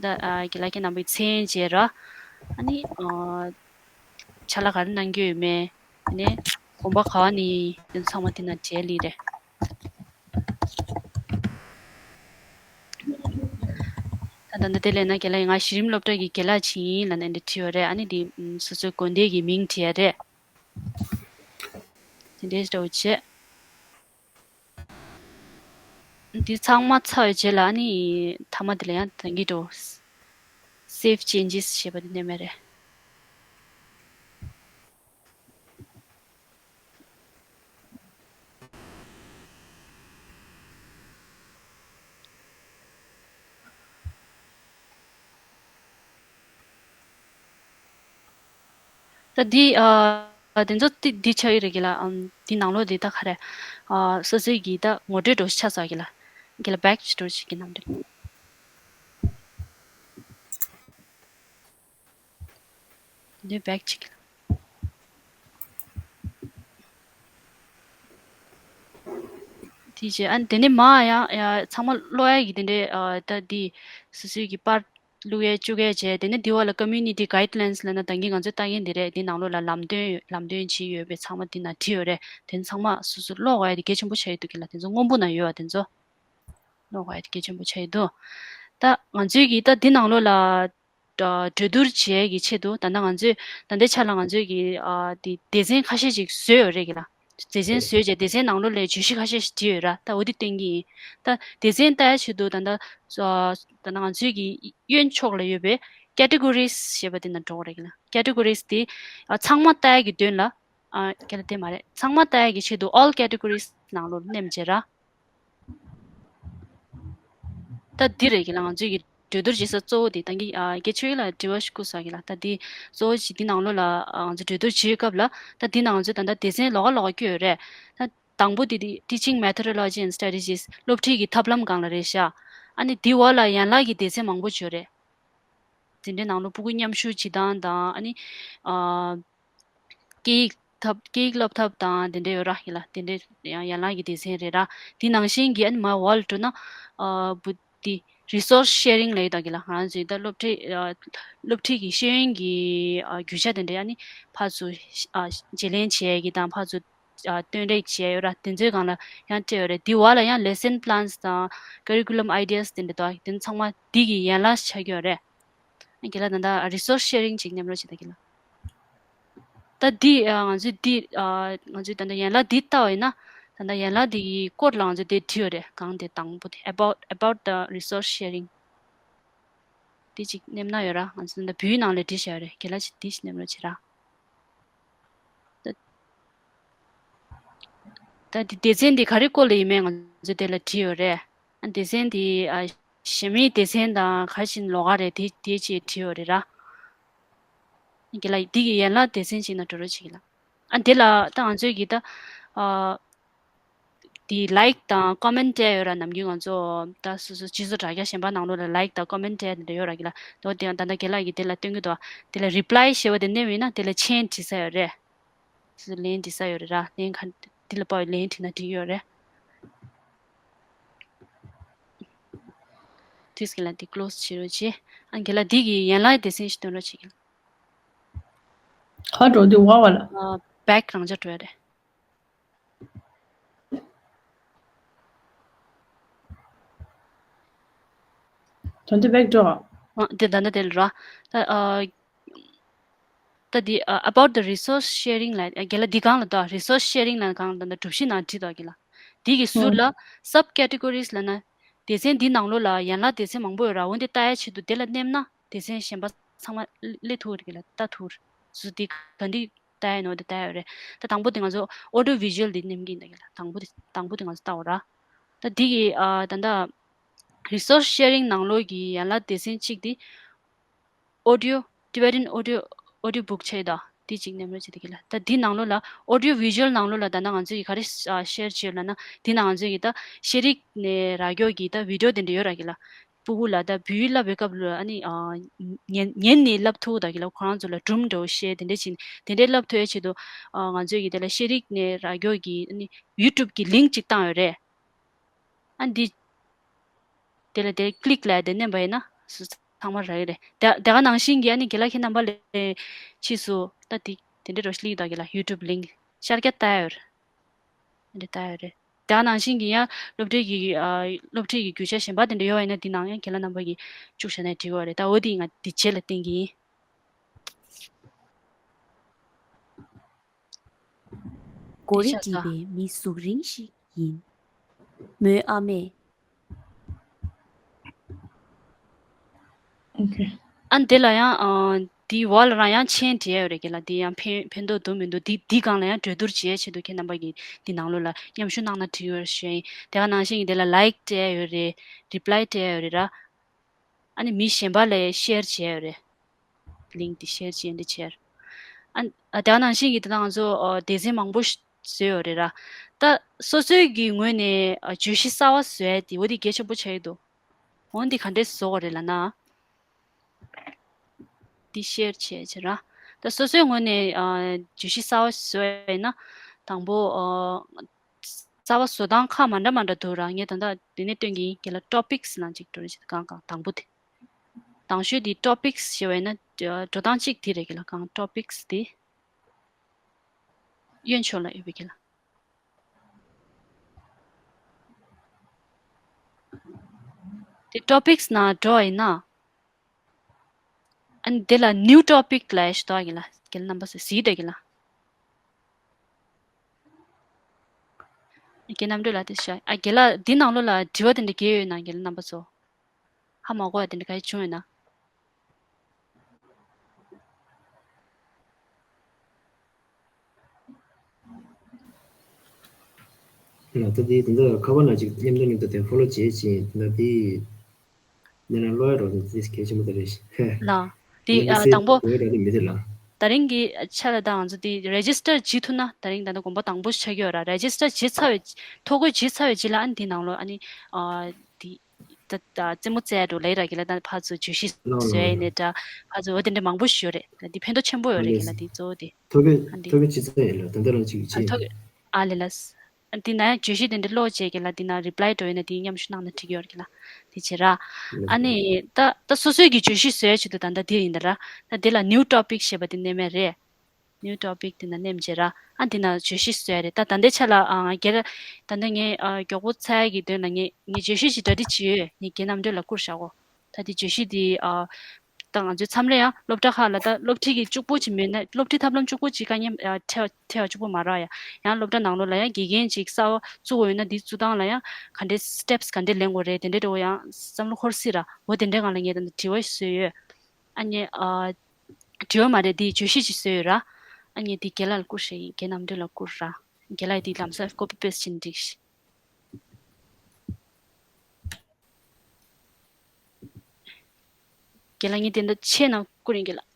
ད་ཨ་གི་ལ་ཁྱེད་རྣམ་པའི་མཚན་བྱས་ར། ཨ་ནི་ཨ་ཅ་ལག་ག་རེ་གནང་རྒྱུ་ཡོད་མེད། ཨ་ནི་གོམ་པ་ག་བ་ནས་ཡིན། དེ་ཚང་མ་དེ་ན་འབྲེལ་ལི་རེད། ད་ད་ད་དེ་ལས་ན་རྒན་ལགས་ཡིན། ང་གཞི་རིམ་སློབ་གྲྭ་གི་རྒན་ལགས་ཅིག་ཡིན་ལབ་ནས་འདི་བྲིས་ཡོད་རེད། ཨ་ནི་འདི་སོ་སོའི་དགོན་སྡེ་གི་མིང་བྲིས་ཡ་རེད། དེ་འདྲའི་འདྲ་བོ་བྱས། འདི་ཚང་མ་ཚར་བའི་རྗེས་ལ་ཨ་ནི་མཐའ་མ་དེ་ལ་ཡང་ད་གིན་འགྲོ། Save changes ཞེས་པ་དེ་མནན་པ་རེད། ད་འདི་ཨ་དེ་ཚོ་འདི་འདི་ཆགས་ཀྱི་རེད་གི་ལ། ཨམ་འདི་ནང་ལོགས་འདི་ད་ག་རེ། ཨ་སོ་སོའི་གི་ད་ངོ་སྤྲོད་འདྲ་ཆགས་ཚར་གི་ལ། གི་ལ་back ཅིག་འགྲོ་ཞིག་གི་ནང་དུ། འདི་back ཅིག་གི་ལ། དེ་རྗེས་ཨ་དེ་ནས་མ་ཡང་ཡང་ཚང་མ་ཀློག་ཡ་གི་དེ་འདྲའི་ཨ་ད་འདི་སོ་སོའི་གི་པར་བླུག་ཡས་བཅུག་ཡས་བྱས། དེ་ནས་འདི་བ་ལ་community guidelines ལབ་ན་ད་གིན་ང་ཚོས་ལྟ་མཁན་འདི་རེད། འདི་ནང་ལོགས་ལ་ལམ་སྟོན་ཡོད། ལམ་སྟོན་ཅིག་ཡོད་པའི་ཚང་མ་འདི་ན་བྲིས་ཡོད་རེད། དེ་ཚང་མ་སོ་སོ་ཀློག་དགོས་ཡ་དེ་གལ་ཆེན་པོ་ཆགས་ཡོད་འདུག་གི་ལ། དེ་ཚོ་སྔོན་པོ་ན་ཡོད་པ་དེ་ཚོ་ཀློག་དགོས་ཡ་དེ་གལ་ཆེན་པོ་ཆགས་ཡོད་འདུག་ད་ང་ཚོའི་གི་ད་འདི་ནང་ལོགས་ལ་གྲོས་བསྡུར་བྱེད་ཡ་གི་ཆེད་དུ་ད་ལྟ་ང་ཚོས་ད་ལྟའི་ཆ་ལ་ང་ཚོའི་གི་ཨ་དེ་སྡེ་ཚན་ཁ་ཤས་ཅིག་བཟོས་ཡོད་རེད་གི་ལ། སྡེ་ཚན་བཟོས་རྗེས་སྡེ་ཚན་ནང་ལོགས་ལ་བརྗོད་གཞི་ཁ་ཤས་ཤིག་བྲིས་ཡོད་ར། ད་འོ་དེ་སྟོན་གྱི་ཡིན། ད་སྡེ་ཚན་ལྟ་ཡ་ཆེད་དུ་ད་ལྟ་ཨ་ད་ལྟ་ང་ཚོའི་གི་གཡོན་ཕྱོགས་ལ་ཡོད་པའི་categories ཞེས་པ་དེ་ན་འགྲོ་གི་རེད་གི་ལ། categories དེ་ཨ་ཚང་མ་ལྟ་ཡ་གི་དོན་ལ། ཨ་ཁྱེད་ལ་དེ་མ་རེད། ཚང་མ་ལྟ་ཡ་གི་ཆེད་དུ་all categories ནང་ལོགས་མནན་བྱས་ར། ད་འདི་རེད་གི་ལ། ང་ཚོའི་གི་གྲོས་བསྡུར་བྱེད་ས་གཙོ་བོ་དེ་ད་གི་ཨ་དགེ་ཆོས་ལ་དྲི་བ་ཞིག་བསྐུར་ས་གི་ལ། ད་འདི་གཙོ་བོ་ཞིག་འདི་ནང་ལོགས་ལ་ཨ་ང་ཚོ་གྲོས་བསྡུར་བྱེད་སྐབས་ལ་ད་འདི་ནང་ང་ཚོས་ད་ལྟ་སྡེ་ཚན་ལོགས་ཀ་ལོགས་ཀ་བསྐྱོད་ཡོད་རེད། ད་དང་པོ་དེ་དེ་teaching methodology and strategies སློབ་ཁྲིད་ཀྱི་ཐབས་ལམ་སྒང་ལ་རེད་ཤག་ཨ་ནི་འདི་བ་ལ་ཡན་ལག་གི་སྡེ་ཚན་མང་པོ་ཡོད་རེད། འཛིན་གྲྭའི་ནང་ལོགས་ཕྲུ་གུ་མཉམ་ཞུགས་བྱེད་སྟངས་དང་། ཨ་ནི་ཨ་སྐད་ཡིག་ཐབས་སྐད་ཡིག་སློབ་ཐབས་དང་དེ་འདྲ་ཡོད་ར་གི་ལ། དེ་འདྲ་ཡང་ཡན་ལག་གི་སྡེ་ཚན་རེད་ར། དེ་ནང་བཞིན་གྱི་ཨ་ནི་མ་བ་ལ་འགྲོ་ན་ཨ་བུ་དེ་resource sharing ལབ་ཡོད་ད་གི་ལ། ང་རང་ཚོའི་ད་སློབ་ཁྲིད་ཨ་སློབ་ཁྲིད་ཀྱི་ཤེས་ཡོན་གྱི་ཨ་རྒྱུ་ཆ་དེ་འདྲ་ཨ་ནི་ཕར་ཚུར་ཨ་བརྗེ་ལེན་བྱེད་ཡས་ཀྱི་དང་ཕར་ཚུར་ཨ་སྟོན་རེས་བྱས་ཡོད་ར། དེ་ཚོའི་སྒང་ལ་ཡང་སྤྲད་ཡོད་རེད། དེ་བ་ལ་ཡང་lesson plans དང་curriculum ideas དེ་འདྲ་དང་དེ་ཚང་མ་འདི་གི་ཡན་ལག་ཆགས་ཀྱི་ཡོད་རེད། རྒན་ལགས་ད་ལྟ་resource sharing ཅིག་མཉམ་རོགས་བྱེད་ད་རྒན་ལགས། ད་འདི་ཨ་ང་ཚོས་འདི་ཨ་ང་ཚོས་ད་ལྟ་ཡན་ལག་འདི་ལྟ་བ་ཡིན་ན། ད་ལྟ་ཡན་ལག་འདི་གི་སྐོར་ལ་ང་ཚོས་དེ་བྲིས་ཡོད་རེད། སྒང་དེ་དང་པོ་དེ་about about the resource sharing དེ་ཅིག་མནན་ན་ཡོད་ར། ང་ཚོས་ད་ལྟ་བོད་ཡིག་ནང་ལ་བྲིས་བཞག་ཡོད་རེད། རྒན་ལགས་ཅིག་འདི་ཞིག་མནན་རོགས་བྱེད་ར། ད་ད་འདི་སྡེ་ཚན་འདི་ག་རེ་སྐོར་ལ་ཡིན་མིན་ང་ཚོ་དེ་ལ་བྲིས་ཡོད་རེད། ཨ་སྡེ་ཚན་འདི་ཨ་གཞན་མིའི་སྡེ་ཚན་དང་ག་རེ་བྱས་ནས་ལོགས་ཀ་རེད། དེ་དེ་ཅིག་བྲིས་ཡོད་རེད་ར། རྒན་ལགས་འདི་གི་ཡན་ལག་སྡེ་ཚན་ཅིག་ནང་འགྲོ་རོགས་བྱེད་རྒན་ལགས། ཨ་འདི་ལ་ད་ང་ཚོས་ཀྱི་ད་ཨ་འདི་like དང་comment སྤྲད་ཡོད་ར། ནམ་རྒྱུན་ང་ཚོ་ད་སོ་སོ་སྤྱི་ཚོགས་དྲ་རྒྱ་གཞན་པ་ནང་ལོགས་ལ་like དང་comment སྤྲད་དེ་འདྲ་ཡོད་ར་གི་ལ། དེ་བ་དེ་ཡང་ད་ལྟ་རྒན་ལགས་ཀྱིས་དེ་ལ་སྟོན་གི་འདུག་དེ་ལ་reply ཞེས་པ་དེ་མནན་པ་ཡིན་ན་དེ་ལ་མཆན་བྲིས་ས་ཡོད་རེད། སོ་སོ་ལན་བྲིས་ས་ཡོད་རེད་ར། ལན་ག་འདི་ལ་དཔག་པའི་ལན་བྲིས་ན་འགྲིག་ཡོད་རེད། དུས་ཀྱི་ལ་འདི་close བྱེད་རོགས་བྱེད། ཨ་རྒན་ལགས་འདི་གི་ཡན་ལག་སྡེ་ཚན་ཞིག་སྟོན་རོགས་བྱེད་རྒན་ལགས། ག་འགྲོ་འདི་བ་བ་ལ། ཨ་back རང་འཇགས་འགྲོ་ཡ་རེད། ད་འདི་back འགྲོ། ཨ་འདི་ད་ནི་དེ་ལ་ར། ད་ཨ་ད་འདི་ཨ་about the resource sharing ལ་རྒན་ལགས་འདི་སྒང་ལ་ད་resource sharing ལ་སྒང་ལ་ད་ད་གྲུ་བཞི་ནང་བྲིས་འདུག་རྒན་ལགས། འདི་གི་ཟུར་ལ་ཨ་subcategories ལབ་ན་སྡེ་ཚན་འདི་ནང་ལོགས་ལ་ཡན་ལག་སྡེ་ཚན་མང་པོ་ཡོད་ར། འོ་འདི་ལྟ་ཡ་ཆེད་དུ་དེ་ལ་མནན་ན་སྡེ་ཚན་གཞན་པ་ཚང་མ་སླེབས་ཐུབ་རེད་གི་ལ། ལྟ་ཐུབ་རེད། སུ་དེ་ག་འདི་ལྟ་ཡ་ནོ་དེ་ལྟ་ཡ་ཡོད་རེད། ད་དང་པོ་དེ་ང་ཚོ་audio visual དེ་མནན་གི་ཡིན་ད་གི་ལ། དང་པོ་དེ་དང་པོ་དེ་ང་ཚོ་ལྟ་བ་ར། ད་འདི་གི་ཨ་ད་ད་resource sharing ནང་ལོགས་ཀྱི་ཡན་ལག་སྡེ་ཚན་གཅིག་དེ་audio Tibetan audio audio book ཆེ་ད་དེ་གཅིག་མནན་རོགས་བྱེད་ད་གི་ལ། ད་འདི་ནང་ལོགས་ལ་audio visual ནང་ལོགས་ལ་ད་ད་ང་ཚོ་གི་ག་རེ་ཨ་share བྱེད་ཡོད་ལབ་ན་འདི་ནང་ང་ཚོ་གི་ད་ཤེས་རིག་ནས་རག་ཡོད་ཀྱི་ད་video དེ་འདྲ་ཡོད་ར་གི་ལ། སྤུ་གུ་ལ་ད་བོད་ཡིག་བསླབ་པའི་སྐབས་ལ་ཨ་ནི་ཨ་ཉན་ཉན་ནས་བསླབ་ཐུབ་ད་གི་ལ། ཁོ་རང་ཚོ་ལ་སྒྲུང་འདྲ་བོ་བཤད་དེ་འདྲ་བྱས་ནས་དེ་འདྲའི་བསླབ་ཐུབ་ཡ་ཆེད་དུ་ཨ་ང་ཚོས་ཀྱི་དེ་ལ་ཤེས་རིག་ནས་རག་ཡོད་ཀྱི་ཨ་ནི་YouTube གི་link ཅིག་བཏང་ཡོད་རེད། ཨ་འདི་དེ་ལ་དེ་click ལ་དེ་མནན་པ་ཡིན་ན་སུ་ ཚང་མ་རག་གི་རེད། དེ་དེ་ག་ནང་བཞིན་གྱི་ཨ་ནི་རྒན་ལགས་ཁྱེད་རྣམ་པ་ལ་ཕྱིས་སུ་ད་དེ་དེ་འདྲའི་རོ་ཤི་ལི་དང་རྒན་ལགས་YouTube link ཤར་རྒྱག་ལྟ་ཡོད་རེད། འདི་ལྟ་ཡོད་རེད། དེ་ནང་བཞིན་གྱི་ཡང་སློབ་ཁྲིད་ཀྱི་ཨ་སློབ་ཁྲིད་ཀྱི་རྒྱུ་ཆ་གཞན་པ་དེ་འདྲ་ཡོད་པ་ཡིན་ན་འདི་ནང་ཡང་རྒན་ལགས་རྣམ་པ་གིས་བཅུག་བཞག་ན་འགྲིག་གི་རེད། ད་འོ་འདི་ང་འདི་རྗེས་ལ་བསྟན་གྱི་ཡིན། གོ་རེ་བྲིས་པའི་མི་གཟུགས་རིང་ཞིག་ཡིན། མོའི་ཨ་མས། ཨོ་ཁེ། ཨ་དེ་ལ་ཡང་ཨ་དེའི་འོག་ལ་རང་ཡང་མཆན་བྲིས་ཡོད་རེད་རྒན་ལགས། དེ་ཡང་ཕན་ཕན་ཐོགས་འདུག་མི་འདུག་དེ་དེའི་སྒང་ལ་ཡང་གྲོས་བསྡུར་བྱེད་ཆེད་དུ་ཁྱེད་རྣམ་པ་གིས་དེ་ནང་ལོགས་ལ་མཉམ་ཞུགས་གནང་ན་འགྲིག་ཡོད་ཞུ་ཡ་ཡིན། དེ་ག་ནང་བཞིན་གྱི་དེ་ལ་ལའིག་སྤྲད་ཡོད་རེད། རི་པ་ལའི་སྤྲད་ཡོད་རེད་ར། ཨ་ནི་མི་གཞན་པ་ལ་ཤེར་བྱས་ཡོད་རེད། ལིང་ཀི་དེ་ཤེར་བྱས་འདི་བྱས། ཨ་ཨ་དེ་ག་ནང་བཞིན་གྱི་དེ་དང་ང་ཚོ་ཨ་སྡེ་ཚན་མང་པོ་ཞིག་བཟོས་ཡོད་རེད་ར། ད་སོ་སོའི་གི་ངོས་ནས་ཨ་བརྗོད་གཞི་གསར་བ་བཟོ་ཡ་དེ་འོ་དེ་གལ་ཆེན་པོ་ཆགས་ཀྱི་འདུག་འོ་འདི་ག་འདྲས་བཟོ་དགོས་རེད་ལབ་ན། འདི་ཤེར་བྱས་བྱས་ར། ད་སོ་སོའི་ངོས་ནས་ཨ་བརྗོད་གཞི་གསར་བ་བཟོ་ཡ་ཡིན་ན་དང་པོ་ཨ་རྩ་བ་བཟོ་སྟངས་ཁག་མ་འདྲ་མ་འདྲ་འདུག་ར། ངས་ད་ལྟ་འདི་ནས་སྟོན་གྱི་ཡིན། རྒན་ལགས་ཊོ་པིག་སི་ནང་གཅིག་འགྲོ་རེ་བྱེད་གང་གང་དང་པོ་དེ། དང་ཤོས་དེ་ཊོ་པིག་སི་ཞེས་པ་ཡིན་ན་འགྲོ་སྟངས་གཅིག་དེ་རེད། རྒན་ལགས་གང་ཊོ་པིག་སི་དེ་གཡོན་ཕྱོགས་ལ་ཡོད་པའི་རྒན་ལགས། དེ་ཊོ་པིག་སི་ནང་འགྲོ་བ་ཡིན་ན། ཨ་ནི་དེ་ལ་ནིའུ་ཊོ་པིག་ལབ་ཡ་ཞིག་འདུག་རྒན་ལགས། རྒན་ལགས་རྣམ་པ་ཚོས་གཟིགས་དང་རྒན་ལགས། རྒན་རྣམ་གྲོལ་ལགས་དེ་ཤ་ཨ་རྒན་ལགས་འདི་ནང་ལོགས་ལ་དྲི་བ་དེ་འདྲ་གས་ཡོད་ན་རྒན་ལགས་རྣམ་པ་ཚོ། ཧ་མ་གོ་བ་དེ་འདྲ་ག་ཡེ་བྱུང་ཡོད་ན། ལགས་ད་དེ་དེ་འདྲ་ཁ་པར་ནང་ཅིག་མཉམ་དུ་མཉམ་དུ་དེ་ཕོ་ལོ་བྱེད་ཅིང་ད་དེ། ནས་ན་ལོ་ཡ་རོ་དེ་དེ་གལ་ཆེན་པོ་དེ་རེད། ལགས། དེ་ཡིན་ཨ་སྲིད་དང་པོ། དེ་ར་དེ་མི་དེ་ལ། ད་རིང་གི་ཆ་ལ་ད་ང་ཚོ་དེ་རེ་ཇི་སི་ཊར་བྱེད་ཐུབ་ན་ད་རིང་ད་ལྟ་གོམ་པ་དང་པོ་ཆགས་ཀྱི་ཡོད་ར། རེ་ཇི་སི་ཊར་བྱེད་ཚར་བའི་ཐོ་འགོད་བྱེད་ཚར་བའི་རྗེས་ལ་ཨ་ནི་དེ་ནང་ལོགས་ཨ་ནི་ཨ་དེ་ད་ད་རྩེད་མོ་རྩེ་ཡ་འགྲོ་ལེ་ར་གི་ལ་ད་ཕར་ཚུར་བརྗོད་གཞི་ལོ་ལོ་བཟོ་ཡ་ཡིན་ནའི་འདྲ། ཕར་ཚུར་འོ་དེ་འདྲ་མང་པོ་ཞིག་ཡོད་རེད། ད་དེ་ཕན་ཐོགས་ཆེན་པོ་ཡོད་རེད་གི་ལ་དེ་གཙོ་བོ་དེ། ཐོ་འགོད་ཨ་འདི་ཐོ་འགོད་བྱེད་ཚར་ཡིན་ལ་ད་ལྟ་རང་ཅིག་ཨ་བྱེད། ཐོ་འགོད་ཨ་ལེ་ལ། འདི་ན་ཡང་བརྗོད་གཞི་དེ་འདྲ་ཀློག་བྱས་ཀྱི་ལ་འདི་ན་རི་པ་ལའི་འགྲོ་ཡོད་ན་དེ་མཉམ་ཞུགས་གནང་ན་འགྲིག་ཡོད་རེད་ལ། དེ་བྱེད་ར། ཨ་ནི་ད་ད་སོ་སོའི་གི་བརྗོད་གཞི་བཟོ་ཡ་ཆེད་དུ་ད་ལྟ་འདི་ཡིན་ད་ར། ད་འདི་ལ་ནིའུ་ཊོ་པིག་ཞེས་པ་དེ་མནན་མེད་རེད། ནིའུ་ཊོ་པིག་དེ་ན་མནན་བྱེད་ར། ཨ་འདི་ན་བརྗོད་གཞི་བཟོ་ཡ་རེད། ད་ད་ལྟའི་ཆ་ལ་ཨ་ང་སྒེར་ད་ལྟ་ངའི་ཨ་མགྱོགས་པོ་ཚར་ཡ་གི་དོན་ལ་ངས་ངས་བརྗོད་གཞི་ཞིག་གྲ་སྒྲིག་བྱས་ཡོད། ངས་རྒན་རྣམ་གྲོལ་ལ་བསྐུར་བཞག་གོ། ད་དེ་བརྗོད་གཞི་དེ་ཨ། ད་ང་ཚོའི་མཚམས་རེ་ཡང་སློབ་གྲྭ་ཁག་ལ་ད་སློབ་ཁྲིད་ཀྱི་གཅིག་པོ་ཅིག་མེད་ན་སློབ་ཁྲིད་ཐབས་ལམ་གཅིག་པོ་ཅིག་དཀའ་ངལ་ཨ་འཕྲད་འཕྲད་པ་གཅིག་པོ་མ་རག་ཡ། ཡང་སློབ་གྲྭ་ནང་ལོགས་ལ་ཡང་དགེ་རྒན་ཅིག་གསར་པ་བཙུགས་དགོས་ཡོད་ན་དེ་བཙུགས་སྟངས་ལ་ཡང་ག་འདྲའི་སི་ཊེབ་སི་ག་འདྲའི་ལེན་དགོས་རེད་དེ་འདྲའི་འདྲ་བོ་ཡང་བསམ་བློ་འཁོར་སྲིད་ར། འོ་དེ་འདྲའི་སྒང་ལ་ངས་ད་ལྟ་དྲི་བ་ཞིག་བཟོས་ཡོད། ཨ་ནི་ཨ་དྲི་བ་མ་རེད་དེ་བརྗོད་གཞི་ཅིག་བཟོས་ཡོད་ར། ཨ་ནི་དེ་རྒན་ལགས་ལ་བསྐུར་ཞེས་ཡིན། རྒན་རྣམ་གྲོལ་ལ་བསྐུར་ར། རྒན་ལགས་དེ་ལམ་སང་ཀོ་པི་པེ་སི་ཊི་བྱས་ན་འགྲིག་ཤག་རྒན་ལགས་ངས་དེ་འདྲ་ཆེ་ན་བསྐུར་ཡིན་རྒན་ལགས།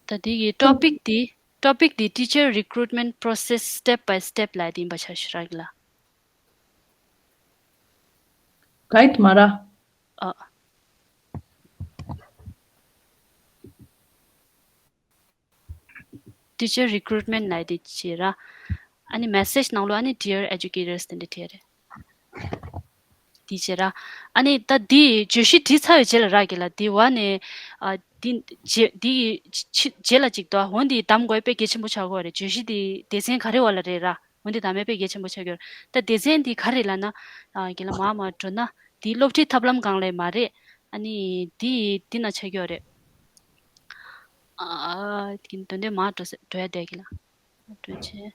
ད་དེ་གི་ཊོ་པིག་དེ་ཊོ་པིག་དེ་Teacher Recruitment Process Step by Step ལབ་དེ་ཡིན་པ་ཆ་ཞུ་ར་གི་ལ། ག་ཡིན་མ་ར། ཨ། Teacher Recruitment ལབ་དེ་བྱེད་ར། ཨ་ནི་མེ་སེ་ཇི་ནང་ལོགས་ཨ་ནི་Dear Educators དེ་འདྲ་བྲིས་རེད། དེ་བྱེད་ར། ཨ་ནི་ད་དེ་བརྗོད་གཞི་བྲིས་ཚར་བའི་རྗེས་ལ་རག་གི་ལ་དེ་བ་ནས་ཨ་དེ་རྗེས་དེ་ཡི་ཕྱི་རྗེས་ལ་ཅིག་ཏུ་འོན་དེ་གདམ་དགོས་དཔེ་གལ་ཆེན་པོ་ཆགས་ཀྱི་ཡོད་རེད། བརྗོད་གཞི་དེ་སྡེ་ཚན་ག་རེ་བ་ལ་རེད་ར། འོན་དེ་གདམ་ཡ་དཔེ་གལ་ཆེན་པོ་ཆགས་ཀྱི་ཡོད་རེད། ད་སྡེ་ཚན་དེ་ག་རེ་ལབ་ན་ཨ་རྒན་ལགས་མར་མར་འགྲོ་ན་དེ་སློབ་ཁྲིད་ཐབས་ལམ་སྒང་ལ་མ་རེད། ཨ་ནི་དེ་དེ་ན་ཆགས་ཀྱི་ཡོད་རེད། ཨ་དེ་དོན་དེ་མར་འགྲོ་ས་འགྲོ་ཡ་བསྡད་གི་ལ། འགྲོ་ཆེ།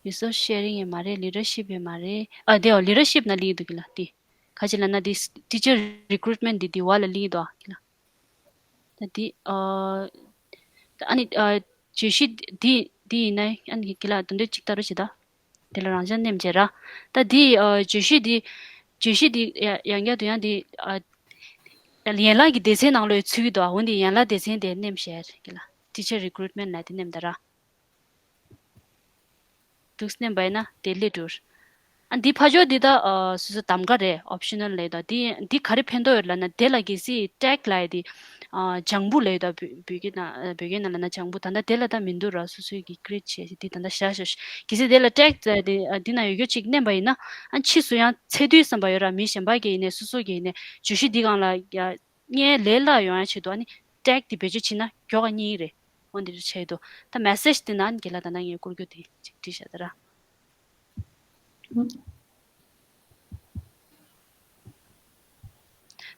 Resource sharing ཡང་མ་རེད། Leadership ཡང་མ་རེད། ཨ་དེའོ་Leadership ན་ལིང་འདུག་གི་ལ་དེ། ག་ཅི་ལབ་ན་དེ་Teacher Recruitment དེ་དེ་བ་ལ་ལིང་འདུག་གི་ལ། ད་དེ་ཨ་ད་ཨ་ནི་ཨ་བརྗོད་གཞི་དེ་དེ་ཡིན་ན་ཨ་ནི་གི་ལ་དོན་དུ་ཅིག་ལྟ་རོགས་བྱེད་ད། དེ་ལ་རང་ཅག་མནན་བྱེད་ར། ད་དེ་ཨ་བརྗོད་གཞི་དེ་བརྗོད་གཞི་དེ་ཡ་ཡང་བསྐྱར་དུ་ཡང་དེ་ཨ་ཡན་ལག་གི་སྡེ་ཚན་ནང་ལོགས་ཚུད་ཀྱི་འདུག་འོན་ཏེ་ཡན་ལག་སྡེ་ཚན་དེ་མནན་བྱེད་གི་ལ། Teacher Recruitment ལབ་དེ་མནན་ད་ར། འདུག་སེ་མནན་པ་ཡིན་ན་དེ་སླེབས་འགྲོ། ཨ་འདི་ཕ་ཇོ་འདི་ད་ཨ་སོ་སོ་གདམ་ག་རེད། ཨོབ་ཤི་ནལ་ལབ་ཡོད་ད། འདི་འདི་ག་རེ་ཕན་ཐོགས་ཡོད་ལབ་ན། དེ་ལ་གལ་སྲིད་ཊེག་ལབ་ཡས་འདི་ཨ་ལྗང་བུ་ལབ་ཡོད་ད། བོད་བོད་སྐད་ནང་བོད་སྐད་ནང་ལབ་ན་ལྗང་བུ། ད་ལྟ་དེ་ལ་ད་མི་འདུག་ར། སོ་སོའི་གི་ཀི་རི་ཨེཊ་བྱས་ཤིག་འདི་ད་ལྟ་བཞག་བཞག་གལ་སྲིད་དེ་ལ་ཊེག་འདི་འདི་ན་ཡོད་རྒྱུ་ཅིག་མནན་པ་ཡིན་ན། ཨ་ཕྱིས་སུ་ཡང་ཚད་རྡུལ་ཟེར་བ་ཡོད་ར། མི་གཞན་པ་གི་ཡིན་ནའི་སོ་སོ་གི་ཡིན་ནའི་བརྗོད་གཞི་འདི་སྒང་ལ་ཡ་ངའི་ལས་སླ་ཡོང་ཡ་ཆེད་དུ་ཨ་ནི་ཊེག་འདི་བེད་སྤྱོད་བྱེད་ན་མགྱོགས་ག་གཉིས་རེད། འོ་འདི་འདྲ་བྱས་འདུག་ད་མེ་སེཇ་དེ་ནང་གི་ལ་ད་ནང་ངས་བསྐུར་རྒྱུ་དེ་ཅིག་བྲིས་བཞག་ད་ར། ད་